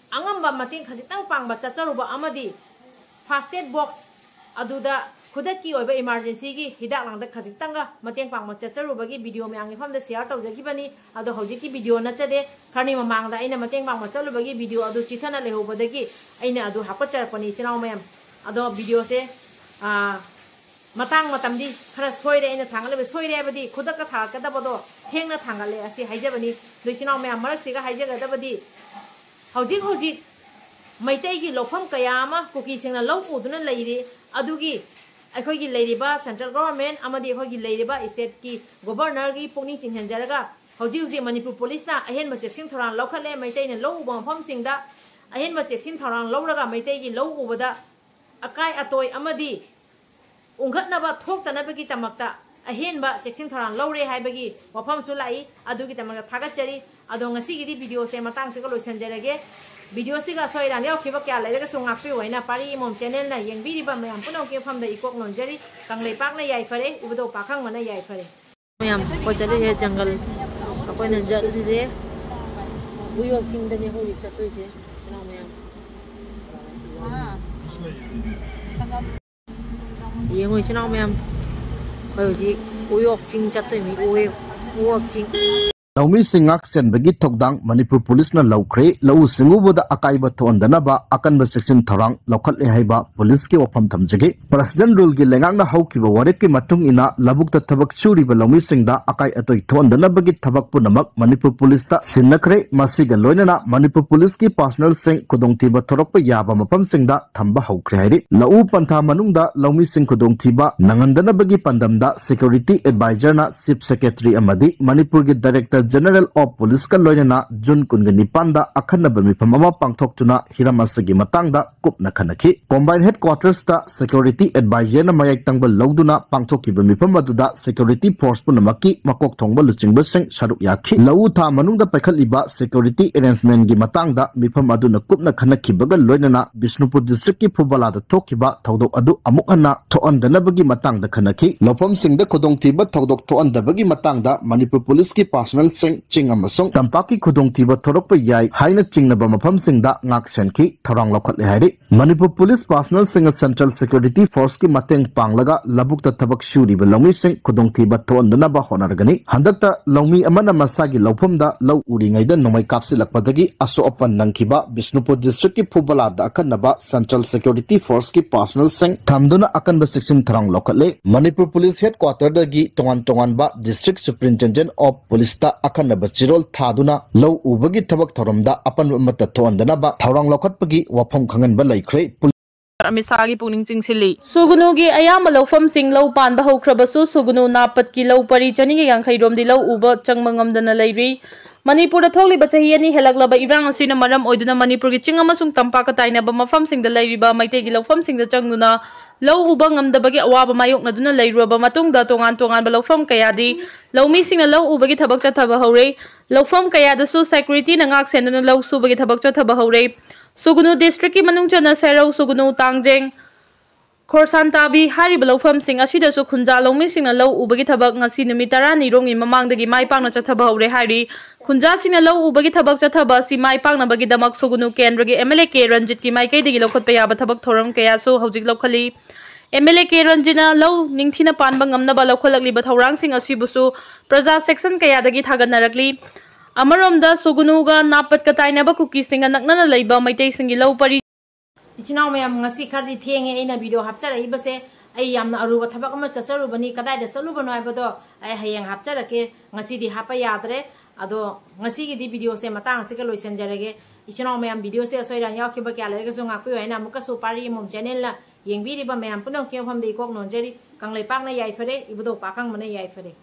ꯑꯉꯝꯕ ꯃꯇꯦꯡ ꯈꯖꯤꯛꯇꯪ ꯄꯥꯡꯕ ꯆꯠꯆꯔꯨꯕ ꯑꯃꯗꯤ first aid box ꯑꯗꯨꯗ ꯈꯨꯗꯛꯀꯤ ꯑꯣꯏꯕ emergencyꯒꯤ ꯍꯤꯗꯥꯛ ꯂꯥꯡꯊꯛ ꯈꯖꯤꯛꯇꯪꯒ ꯃꯇꯦꯡ ꯄꯥꯡꯕ ꯆꯠꯆꯔꯨꯕꯒꯤ video ꯃꯌꯥꯝꯒꯤ ꯃꯐꯝꯗ share ꯇꯧꯖꯈꯤꯕꯅꯤ꯫ ꯑꯗꯣ ꯍꯧꯖꯤꯛꯀꯤ video ꯅꯠꯆꯗꯦ, ꯈꯔꯅꯤ ꯃꯃꯥꯡꯗ ꯑꯩꯅ ꯃꯇꯦꯡ ꯄꯥꯡꯕ ꯆꯠꯂꯨꯕꯒꯤ video ꯑꯗꯨ ꯆꯤꯊꯅ ꯂꯩꯍꯧꯕꯗꯒꯤ ꯑꯩꯅ ꯑꯗꯨ ꯍꯥꯞꯀꯠꯆꯔꯛꯄꯅꯤ ꯏꯆꯤꯟ ꯏꯅꯥꯎ ꯃꯌꯥꯝ꯫ ꯑꯗꯣ videoꯁꯦ, ꯑꯥ, ꯃꯇꯥꯡ ꯃꯇꯝꯗꯤ ꯈꯔ ꯁꯣꯏꯔꯦ, ꯑꯩꯅ ꯊꯥꯡꯒꯠꯂꯤꯕ ꯁꯣꯏꯔꯦ ꯍꯥꯏꯕꯗꯤ ꯈꯨꯗꯛꯇ ꯊꯥꯡꯒꯠꯀꯗꯕꯗꯣ ꯊꯦꯡꯅ ꯊꯥꯡꯒꯠꯂꯦ ꯑꯁꯤ ꯍꯥꯏꯖꯕꯅꯤ꯫ ꯑꯗꯣ ꯏꯆꯤꯟ ꯏꯅꯥꯎ ꯃꯌꯥꯝ ꯃꯔꯛꯁꯤꯒ ꯍꯥꯏꯖꯒꯗꯕꯗꯤ ꯍꯧꯖꯤꯛ ꯍꯧꯖꯤꯛ ꯃꯩꯇꯩꯒꯤ ꯂꯧꯐꯝ ꯀꯌꯥ ꯑꯃ ꯀꯨꯀꯤꯁꯤꯡꯅ ꯂꯧ ꯎꯗꯨꯅ ꯂꯩꯔꯤ꯫ ꯑꯗꯨꯒꯤ ꯑꯩꯈꯣꯏꯒꯤ ꯂꯩꯔꯤꯕ central government ꯑꯃꯗꯤ ꯑꯩꯈꯣꯏꯒꯤ ꯂꯩꯔꯤꯕ stateꯀꯤ governorꯒꯤ ꯄꯨꯛꯅꯤꯡ ꯆꯤꯡꯁꯤꯟꯖꯔꯒ ꯍꯧꯖꯤꯛ ꯍꯧꯖꯤꯛ ꯃꯅꯤꯄꯨꯔ ꯄꯨꯂꯤꯁꯅ ꯑꯍꯦꯟꯕ ꯆꯦꯛꯁꯤꯟ ꯊꯧꯔꯥꯡ ꯂꯧꯈꯠꯂꯦ꯫ ꯃꯩꯇꯩꯅ ꯂꯧ ꯎꯕ ꯃꯐꯝꯁꯤꯡꯗ ꯑꯍꯦꯟꯕ ꯆꯦꯛꯁꯤꯟ ꯊꯧꯔꯥꯡ ꯂꯧꯔꯒ ꯃꯩꯇꯩꯒꯤ ꯂꯧ ꯎꯕꯗ ꯑꯀꯥꯏ ꯑꯇꯣꯏ ꯑꯃꯗꯤ ꯎꯪꯈꯠꯅꯕ ꯊꯣꯛꯇꯅꯕꯒꯤꯗꯃꯛꯇ ꯑꯍꯦꯟꯕ ꯆꯦꯛꯁꯤꯟ ꯊꯧꯔꯥꯡ ꯂꯧꯔꯦ ꯍꯥꯏꯕꯒꯤ ꯋꯥꯐꯝꯁꯨ ꯂꯥꯛꯏ꯫ ꯑꯗꯨꯒꯤꯗꯃꯛꯇ ꯊꯥꯒꯠꯆꯔꯤ꯫ ꯑꯗꯣ ꯉꯁꯤꯒꯤꯗꯤ videoꯁꯦ ꯃꯇꯥꯡꯁꯤꯒ ꯂꯣꯏꯁꯤꯟꯖꯔꯒꯦ꯫ Videoꯁꯤꯒ ꯑꯁꯣꯏ ꯑꯔꯥꯟ ꯌꯥꯎꯈꯤꯕ ꯀꯌꯥ ꯂꯩꯔꯒꯁꯨ ꯉꯥꯛꯄꯤꯌꯨ ꯍꯥꯏꯅ ꯄꯥꯔꯤ ꯏꯃꯣꯝ channelꯅ ꯌꯦꯡꯕꯤꯔꯤꯕ ꯃꯌꯥꯝ ꯄꯨꯝꯅꯃꯛꯀꯤ ꯃꯐꯝꯗ ꯏꯀꯣꯛ ꯅꯣꯟꯖꯔꯤ꯫ ꯀꯪꯂꯩꯄꯥꯛꯅ ꯌꯥꯏꯐꯔꯦ, ꯏꯕꯨꯙꯧ ꯄꯥꯈꯪꯕꯅ ꯌꯥꯏꯐꯔꯦ꯫ ꯃꯌꯥꯝ, ꯑꯩꯈꯣꯏ ꯆꯠꯂꯤꯁꯦ ꯖꯪꯒꯜ, ꯑꯩꯈꯣꯏꯅ ꯆꯠꯂꯤꯁꯦ ꯎꯌꯣꯛ ꯆꯤꯡꯗꯅꯦ ꯍꯧꯖꯤꯛ ꯆꯠꯇꯣꯏꯁꯦ, ꯏꯆꯤꯟ ꯏꯅꯥꯎ ꯃꯌꯥꯝ꯫ ꯌꯦꯡꯉꯨ ꯏꯆꯤꯟ ꯏꯅꯥꯎ ꯃꯌꯥꯝ, ꯑꯩꯈꯣꯏ ꯍꯧꯖꯤꯛ ꯎꯌꯣꯛ ꯆꯤꯡ ꯆꯠꯇꯣꯏꯅꯤ, ꯎꯌꯣꯛ, ꯎꯌꯣꯛ ꯆꯤꯡ꯫ ꯂꯧꯃꯤꯁꯤꯡ ꯉꯥꯛ ꯁꯦꯟꯕꯒꯤ ꯊꯧꯗꯥꯡ ꯃꯅꯤꯄꯨꯔ ꯄꯨꯂꯤꯁꯅ ꯂꯧꯈ꯭ꯔꯦ꯫ ꯂꯧꯎ ꯁꯤꯡꯎꯕꯗ ꯑꯀꯥꯏꯕ ꯊꯣꯛꯍꯟꯗꯅꯕ ꯑꯀꯟꯕ ꯆꯦꯛꯁꯤꯟ ꯊꯧꯔꯥꯡ ꯂꯧꯈꯠꯂꯦ ꯍꯥꯏꯕ ꯄꯨꯂꯤꯁꯀꯤ ꯋꯥꯐꯝ ꯊꯝꯖꯒꯦ꯫ President ruleꯒꯤ ꯂꯩꯉꯥꯛꯅ ꯍꯧꯈꯤꯕ ꯋꯥꯔꯦꯞꯀꯤ ꯃꯇꯨꯡ ꯏꯟꯅ ꯂꯧꯕꯨꯛꯇ ꯊꯕꯛ ꯁꯨꯔꯤꯕ ꯂꯧꯃꯤꯁꯤꯡꯗ ꯑꯀꯥꯏ ꯑꯇꯣꯏ ꯊꯣꯛꯍꯟꯗꯅꯕꯒꯤ ꯊꯕꯛ ꯄꯨꯝꯅꯃꯛ ꯃꯅꯤꯄꯨꯔ ꯄꯨꯂꯤꯁꯇ ꯁꯤꯟꯅꯈ꯭ꯔꯦ꯫ ꯃꯁꯤꯒ ꯂꯣꯏꯅꯅ ꯃꯅꯤꯄꯨꯔ ꯄꯨꯂꯤꯁꯀꯤ personnelꯁꯤꯡ ꯈꯨꯗꯣꯡꯊꯤꯕ ꯊꯣꯔꯛꯄ ꯌꯥꯕ ꯃꯐꯝꯁꯤꯡꯗ ꯊꯝꯕ ꯍꯧꯈ꯭ꯔꯦ ꯍꯥꯏꯔꯤ꯫ ꯂꯧꯎ ꯄꯟꯊꯥ ꯃꯅꯨꯡꯗ ꯂꯧꯃꯤꯁꯤꯡ ꯈꯨꯗꯣꯡꯊꯤꯕ ꯅꯪꯍꯟꯗꯅꯕꯒꯤ ꯄꯥꯟꯗꯝꯗ security advisorꯅ Chief Secretary ꯑꯃꯗꯤ ꯃꯅꯤꯄꯨꯔꯒꯤ Director General of Policeꯀ ꯂꯣꯏꯅꯅ June ꯀꯨꯟꯒ ꯅꯤꯄꯥꯟꯗ ꯑꯈꯟꯅꯕ ꯃꯤꯐꯝ ꯑꯃ ꯄꯥꯡꯊꯣꯛꯇꯨꯅ ꯍꯤꯔꯝ ꯑꯁꯤꯒꯤ ꯃꯇꯥꯡꯗ ꯀꯨꯞꯅ ꯈꯟꯅꯈꯤ꯫ Combined headquartersꯇ security advisorꯅ ꯃꯌꯥꯏ ꯇꯪꯕ ꯂꯧꯗꯨꯅ ꯄꯥꯡꯊꯣꯛꯈꯤꯕ ꯃꯤꯐꯝ ꯑꯗꯨꯗ security force ꯄꯨꯝꯅꯃꯛꯀꯤ ꯃꯀꯣꯛ ꯊꯣꯡꯕ ꯂꯨꯆꯤꯡꯕꯁꯤꯡ ꯁꯔꯨꯛ ꯌꯥꯈꯤ꯫ ꯂꯧꯎ ꯊꯥ ꯃꯅꯨꯡꯗ ꯄꯥꯏꯈꯠꯂꯤꯕ security arrangementꯀꯤ ꯃꯇꯥꯡꯗ ꯃꯤꯐꯝ ꯑꯗꯨꯅ ꯀꯨꯞꯅ ꯈꯟꯅꯈꯤꯕꯒ ꯂꯣꯏꯅꯅ ꯕꯤꯁꯅꯨꯄꯨꯔ districtꯀꯤ ꯐꯨꯕꯂꯥꯗ ꯊꯣꯛꯈꯤꯕ ꯊꯧꯗꯣꯛ ꯑꯗꯨ ꯑꯃꯨꯛ ꯍꯟꯅ ꯊꯣꯛꯍꯟꯗꯅꯕꯒꯤ ꯃꯇꯥꯡꯗ ꯈꯟꯅꯈꯤ꯫ ꯂꯧꯐꯝꯁꯤꯡꯗ ꯈꯨꯗꯣꯡꯊꯤꯕ ꯊꯧꯗꯣꯛ ꯊꯣꯛꯍꯟꯗꯕꯒꯤ ꯃꯇꯥꯡꯗ ꯃꯅꯤꯄꯨꯔ ꯄꯨꯂꯤꯁꯀꯤ personnelꯁꯤꯡ ꯆꯤꯡ ꯑꯃꯁꯨꯡ ꯇꯝꯄꯥꯛꯀꯤ ꯈꯨꯗꯣꯡꯊꯤꯕ ꯊꯣꯔꯛꯄ ꯌꯥꯏ ꯍꯥꯏꯅ ꯆꯤꯡꯅꯕ ꯃꯐꯝꯁꯤꯡꯗ ꯉꯥꯛ ꯁꯦꯟꯈꯤ, ꯊꯧꯔꯥꯡ ꯂꯧꯈꯠꯂꯦ ꯍꯥꯏꯔꯤ꯫ ꯃꯅꯤꯄꯨꯔ ꯄꯨꯂꯤꯁ personnelꯁꯤꯡꯅ central security forceꯀꯤ ꯃꯇꯦꯡ ꯄꯥꯡꯂꯒ ꯂꯧꯕꯨꯛꯇ ꯊꯕꯛ ꯁꯨꯔꯤꯕ ꯂꯧꯃꯤꯁꯤꯡ ꯈꯨꯗꯣꯡꯊꯤꯕ ꯊꯣꯛꯍꯟꯗꯅꯕ ꯍꯣꯠꯅꯔꯒꯅꯤ꯫ ꯍꯟꯗꯛꯇ ꯂꯧꯃꯤ ꯑꯃꯅ ꯃꯁꯥꯒꯤ ꯂꯧꯐꯝꯗ ꯂꯧ ꯎꯔꯤꯉꯩꯗ ꯅꯣꯡꯃꯩ ꯀꯥꯞꯁꯤꯜꯂꯛꯄꯗꯒꯤ ꯑꯁꯣꯛ ꯑꯄꯟ ꯅꯪꯈꯤꯕ ꯕꯤꯁꯅꯨꯄꯨꯔ districtꯀꯤ ꯐꯨꯕꯂꯥꯗ ꯑꯈꯟꯅꯕ central security forceꯀꯤ personnelꯁꯤꯡ ꯊꯝꯗꯨꯅ ꯑꯀꯟꯕ ꯆꯦꯛꯁꯤꯟ ꯊꯧꯔꯥꯡ ꯂꯧꯈꯠꯂꯦ꯫ ꯃꯅꯤꯄꯨꯔ ꯄꯨꯂꯤꯁ headquarterꯗꯒꯤ ꯇꯣꯉꯥꯟ ꯇꯣꯉꯥꯟꯕ district superintendent of policeꯇ ꯑꯈꯟꯅꯕ ꯆꯦꯔꯣꯜ ꯊꯥꯗꯨꯅ ꯂꯧ ꯎꯕꯒꯤ ꯊꯕꯛ ꯊꯧꯔꯝꯗ ꯑꯄꯟꯕ ꯑꯃꯠꯇ ꯊꯣꯛꯍꯟꯗꯅꯕ ꯊꯧꯔꯥꯡ ꯂꯧꯈꯠꯄꯒꯤ ꯋꯥꯐꯝ ꯈꯪꯍꯟꯕ ꯂꯩꯈ꯭ꯔꯦ꯫ ꯑꯃꯤꯠ ꯁꯥꯍꯒꯤ ꯄꯨꯛꯅꯤꯡ ꯆꯤꯡꯁꯤꯜꯂꯤ꯫ ꯁꯨꯒꯅꯨꯒꯤ ꯑꯌꯥꯝꯕ ꯂꯧꯐꯝꯁꯤꯡ ꯂꯧ ꯄꯥꯟꯕ ꯍꯧꯈ꯭ꯔꯕꯁꯨ ꯁꯨꯒꯅꯨ ꯅꯥꯄꯠꯀꯤ ꯂꯧ ꯄꯔꯤ ꯆꯅꯤꯒ ꯌꯥꯡꯈꯩ ꯔꯣꯝꯗꯤ ꯂꯧ ꯎꯕ ꯆꯪꯕ ꯉꯝꯗꯅ ꯂꯩꯔꯤ꯫ ꯃꯅꯤꯄꯨꯔꯗ ꯊꯣꯛꯂꯤꯕ ꯆꯍꯤ ꯑꯅꯤ ꯍꯦꯜꯂꯛꯂꯕ ꯏꯔꯥꯡ ꯑꯁꯤꯅ ꯃꯔꯝ ꯑꯣꯏꯗꯨꯅ ꯃꯅꯤꯄꯨꯔꯒꯤ ꯆꯤꯡ ꯑꯃꯁꯨꯡ ꯇꯝꯄꯥꯛꯀ ꯇꯥꯏꯅꯕ ꯃꯐꯝꯁꯤꯡꯗ ꯂꯩꯔꯤꯕ ꯃꯩꯇꯩꯒꯤ ꯂꯧꯐꯝꯁꯤꯡꯗ ꯆꯪꯗꯨꯅ ꯂꯧ ꯎꯕ ꯉꯝꯗꯕꯒꯤ ꯑꯋꯥꯕ ꯃꯥꯌꯣꯛꯅꯗꯨꯅ ꯂꯩꯔꯨꯔꯕ ꯃꯇꯨꯡꯗ ꯇꯣꯉꯥꯟ ꯇꯣꯉꯥꯟꯕ ꯂꯧꯐꯝ ꯀꯌꯥꯗꯤ ꯂꯧꯃꯤꯁꯤꯡꯅ ꯂꯧ ꯎꯕꯒꯤ ꯊꯕꯛ ꯆꯠꯊꯕ ꯍꯧꯔꯦ꯫ ꯂꯧꯐꯝ ꯀꯌꯥꯗꯁꯨ ꯁꯦꯀ꯭ꯌꯨꯔꯤꯇꯤꯅ ꯉꯥꯛ ꯁꯦꯟꯗꯨꯅ ꯂꯧ ꯁꯨꯕꯒꯤ ꯊꯕꯛ ꯆꯠꯊꯕ ꯍꯧꯔꯦ꯫ ꯁꯨꯒꯅꯨ ꯗꯤꯁꯇ꯭ꯔꯤꯛꯀꯤ ꯃꯅꯨꯡ ꯆꯟꯅ ꯁꯦꯔꯧ, ꯁꯨꯒꯅꯨ, ꯇꯥꯡꯖꯦꯡ, ꯈꯣꯔꯁꯥꯟꯇꯥꯕꯤ ꯍꯥꯏꯔꯤꯕ ꯂꯧꯐꯝꯁꯤꯡ ꯑꯁꯤꯗꯁꯨ ꯈꯨꯟꯖꯥ ꯂꯧꯃꯤꯁꯤꯡꯅ ꯂꯧ ꯎꯕꯒꯤ ꯊꯕꯛ ꯉꯁꯤ ꯅꯨꯃꯤꯠ ꯇꯔꯥꯅꯤ ꯔꯣꯝꯒꯤ ꯃꯃꯥꯡꯗꯒꯤ ꯃꯥꯏ ꯄꯥꯛꯅ ꯆꯠꯊꯕ ꯍꯧꯔꯦ ꯍꯥꯏꯔꯤ꯫ ꯈꯨꯟꯖꯥꯁꯤꯡꯅ ꯂꯧ ꯎꯕꯒꯤ ꯊꯕꯛ ꯆꯠꯊꯕ ꯑꯁꯤ ꯃꯥꯏ ꯄꯥꯛꯅꯕꯒꯤꯗꯃꯛ ꯁꯨꯒꯅꯨ ꯀꯦꯟꯗ꯭ꯔꯒꯤ ꯑꯦꯝ ꯑꯦꯜ ꯑꯦ ꯀꯦ ꯔꯟꯖꯤꯠꯀꯤ ꯃꯥꯏꯀꯩꯗꯒꯤ ꯂꯧꯈꯠꯄ ꯌꯥꯕ ꯊꯕꯛ ꯊꯧꯔꯝ ꯀꯌꯥꯁꯨ ꯍꯧꯖꯤꯛ ꯂꯧꯈꯠꯂꯤ꯫ ꯑꯦꯝ ꯑꯦꯜ ꯑꯦ ꯀꯦ ꯔꯟꯖꯤꯠꯅ ꯂꯧ ꯅꯤꯡꯊꯤꯅ ꯄꯥꯟꯕ ꯉꯝꯅꯕ ꯂꯧꯈꯠꯂꯛꯂꯤꯕ ꯊꯧꯔꯥꯡꯁꯤꯡ ꯑꯁꯤꯕꯨꯁꯨ ꯄ꯭ꯔꯖꯥ ꯁꯦꯛꯁꯟ ꯀꯌꯥꯗꯒꯤ ꯊꯥꯒꯠꯅꯔꯛꯂꯤ꯫ ꯑꯃꯔꯣꯝꯗ ꯁꯨꯒꯅꯨꯒ ꯅꯥꯄꯠꯀ ꯇꯥꯏꯅꯕ ꯀꯨꯀꯤꯁꯤꯡꯒ ꯅꯛꯅꯅ ꯂꯩꯕ ꯃꯩꯇꯩꯁꯤꯡꯒꯤ ꯂꯧ ꯄꯔꯤ ꯏꯆꯤꯟ ꯏꯅꯥꯎ ꯃꯌꯥꯝ, ꯉꯁꯤ ꯈꯔꯗꯤ ꯊꯦꯡꯉꯦ ꯑꯩꯅ ꯚꯤꯗꯤꯑꯣ ꯍꯥꯞꯆꯔꯛꯏꯕꯁꯦ꯫ ꯑꯩ ꯌꯥꯝꯅ ꯑꯔꯨꯕ ꯊꯕꯛ ꯑꯃ ꯆꯠꯆꯔꯨꯕꯅꯤ꯫ ꯀꯗꯥꯏꯗ ꯆꯠꯂꯨꯕꯅꯣ ꯍꯥꯏꯕꯗꯣ ꯑꯩ ꯍꯌꯦꯡ ꯍꯥꯞꯆꯔꯛꯀꯦ꯫ ꯉꯁꯤꯗꯤ ꯍꯥꯞꯄ ꯌꯥꯗ꯭ꯔꯦ꯫ ꯑꯗꯣ ꯉꯁꯤꯒꯤꯗꯤ ꯚꯤꯗꯤꯑꯣꯁꯦ ꯃꯇꯥꯡ ꯑꯁꯤꯒ ꯂꯣꯏꯁꯤꯟꯖꯔꯒꯦ꯫ ꯏꯆꯤꯟ ꯏꯅꯥꯎ ꯃꯌꯥꯝ, ꯚꯤꯗꯤꯑꯣꯁꯦ ꯑꯁꯣꯏ ꯑꯔꯥꯟ ꯌꯥꯎꯈꯤꯕ ꯀꯌꯥ ꯂꯩꯔꯒꯁꯨ ꯉꯥꯛꯄꯤꯌꯨ ꯍꯥꯏꯅ ꯑꯃꯨꯛꯀꯁꯨ ꯄꯥꯔꯤ ꯑꯃꯣꯝ ꯆꯦꯅꯦꯜꯅ ꯌꯦꯡꯕꯤꯔꯤꯕ ꯃꯌꯥꯝ ꯄꯨꯝꯅꯃꯛꯀꯤ ꯃꯐꯝꯗ ꯏꯀꯣꯛ ꯅꯣꯟꯖꯔꯤ꯫ ꯀꯪꯂꯩꯄꯥꯛꯅ ꯌꯥꯏꯐꯔꯦ, ꯏꯕꯨꯙꯧ ꯄꯥꯈꯪꯕꯅ ꯌꯥꯏꯐꯔꯦ꯫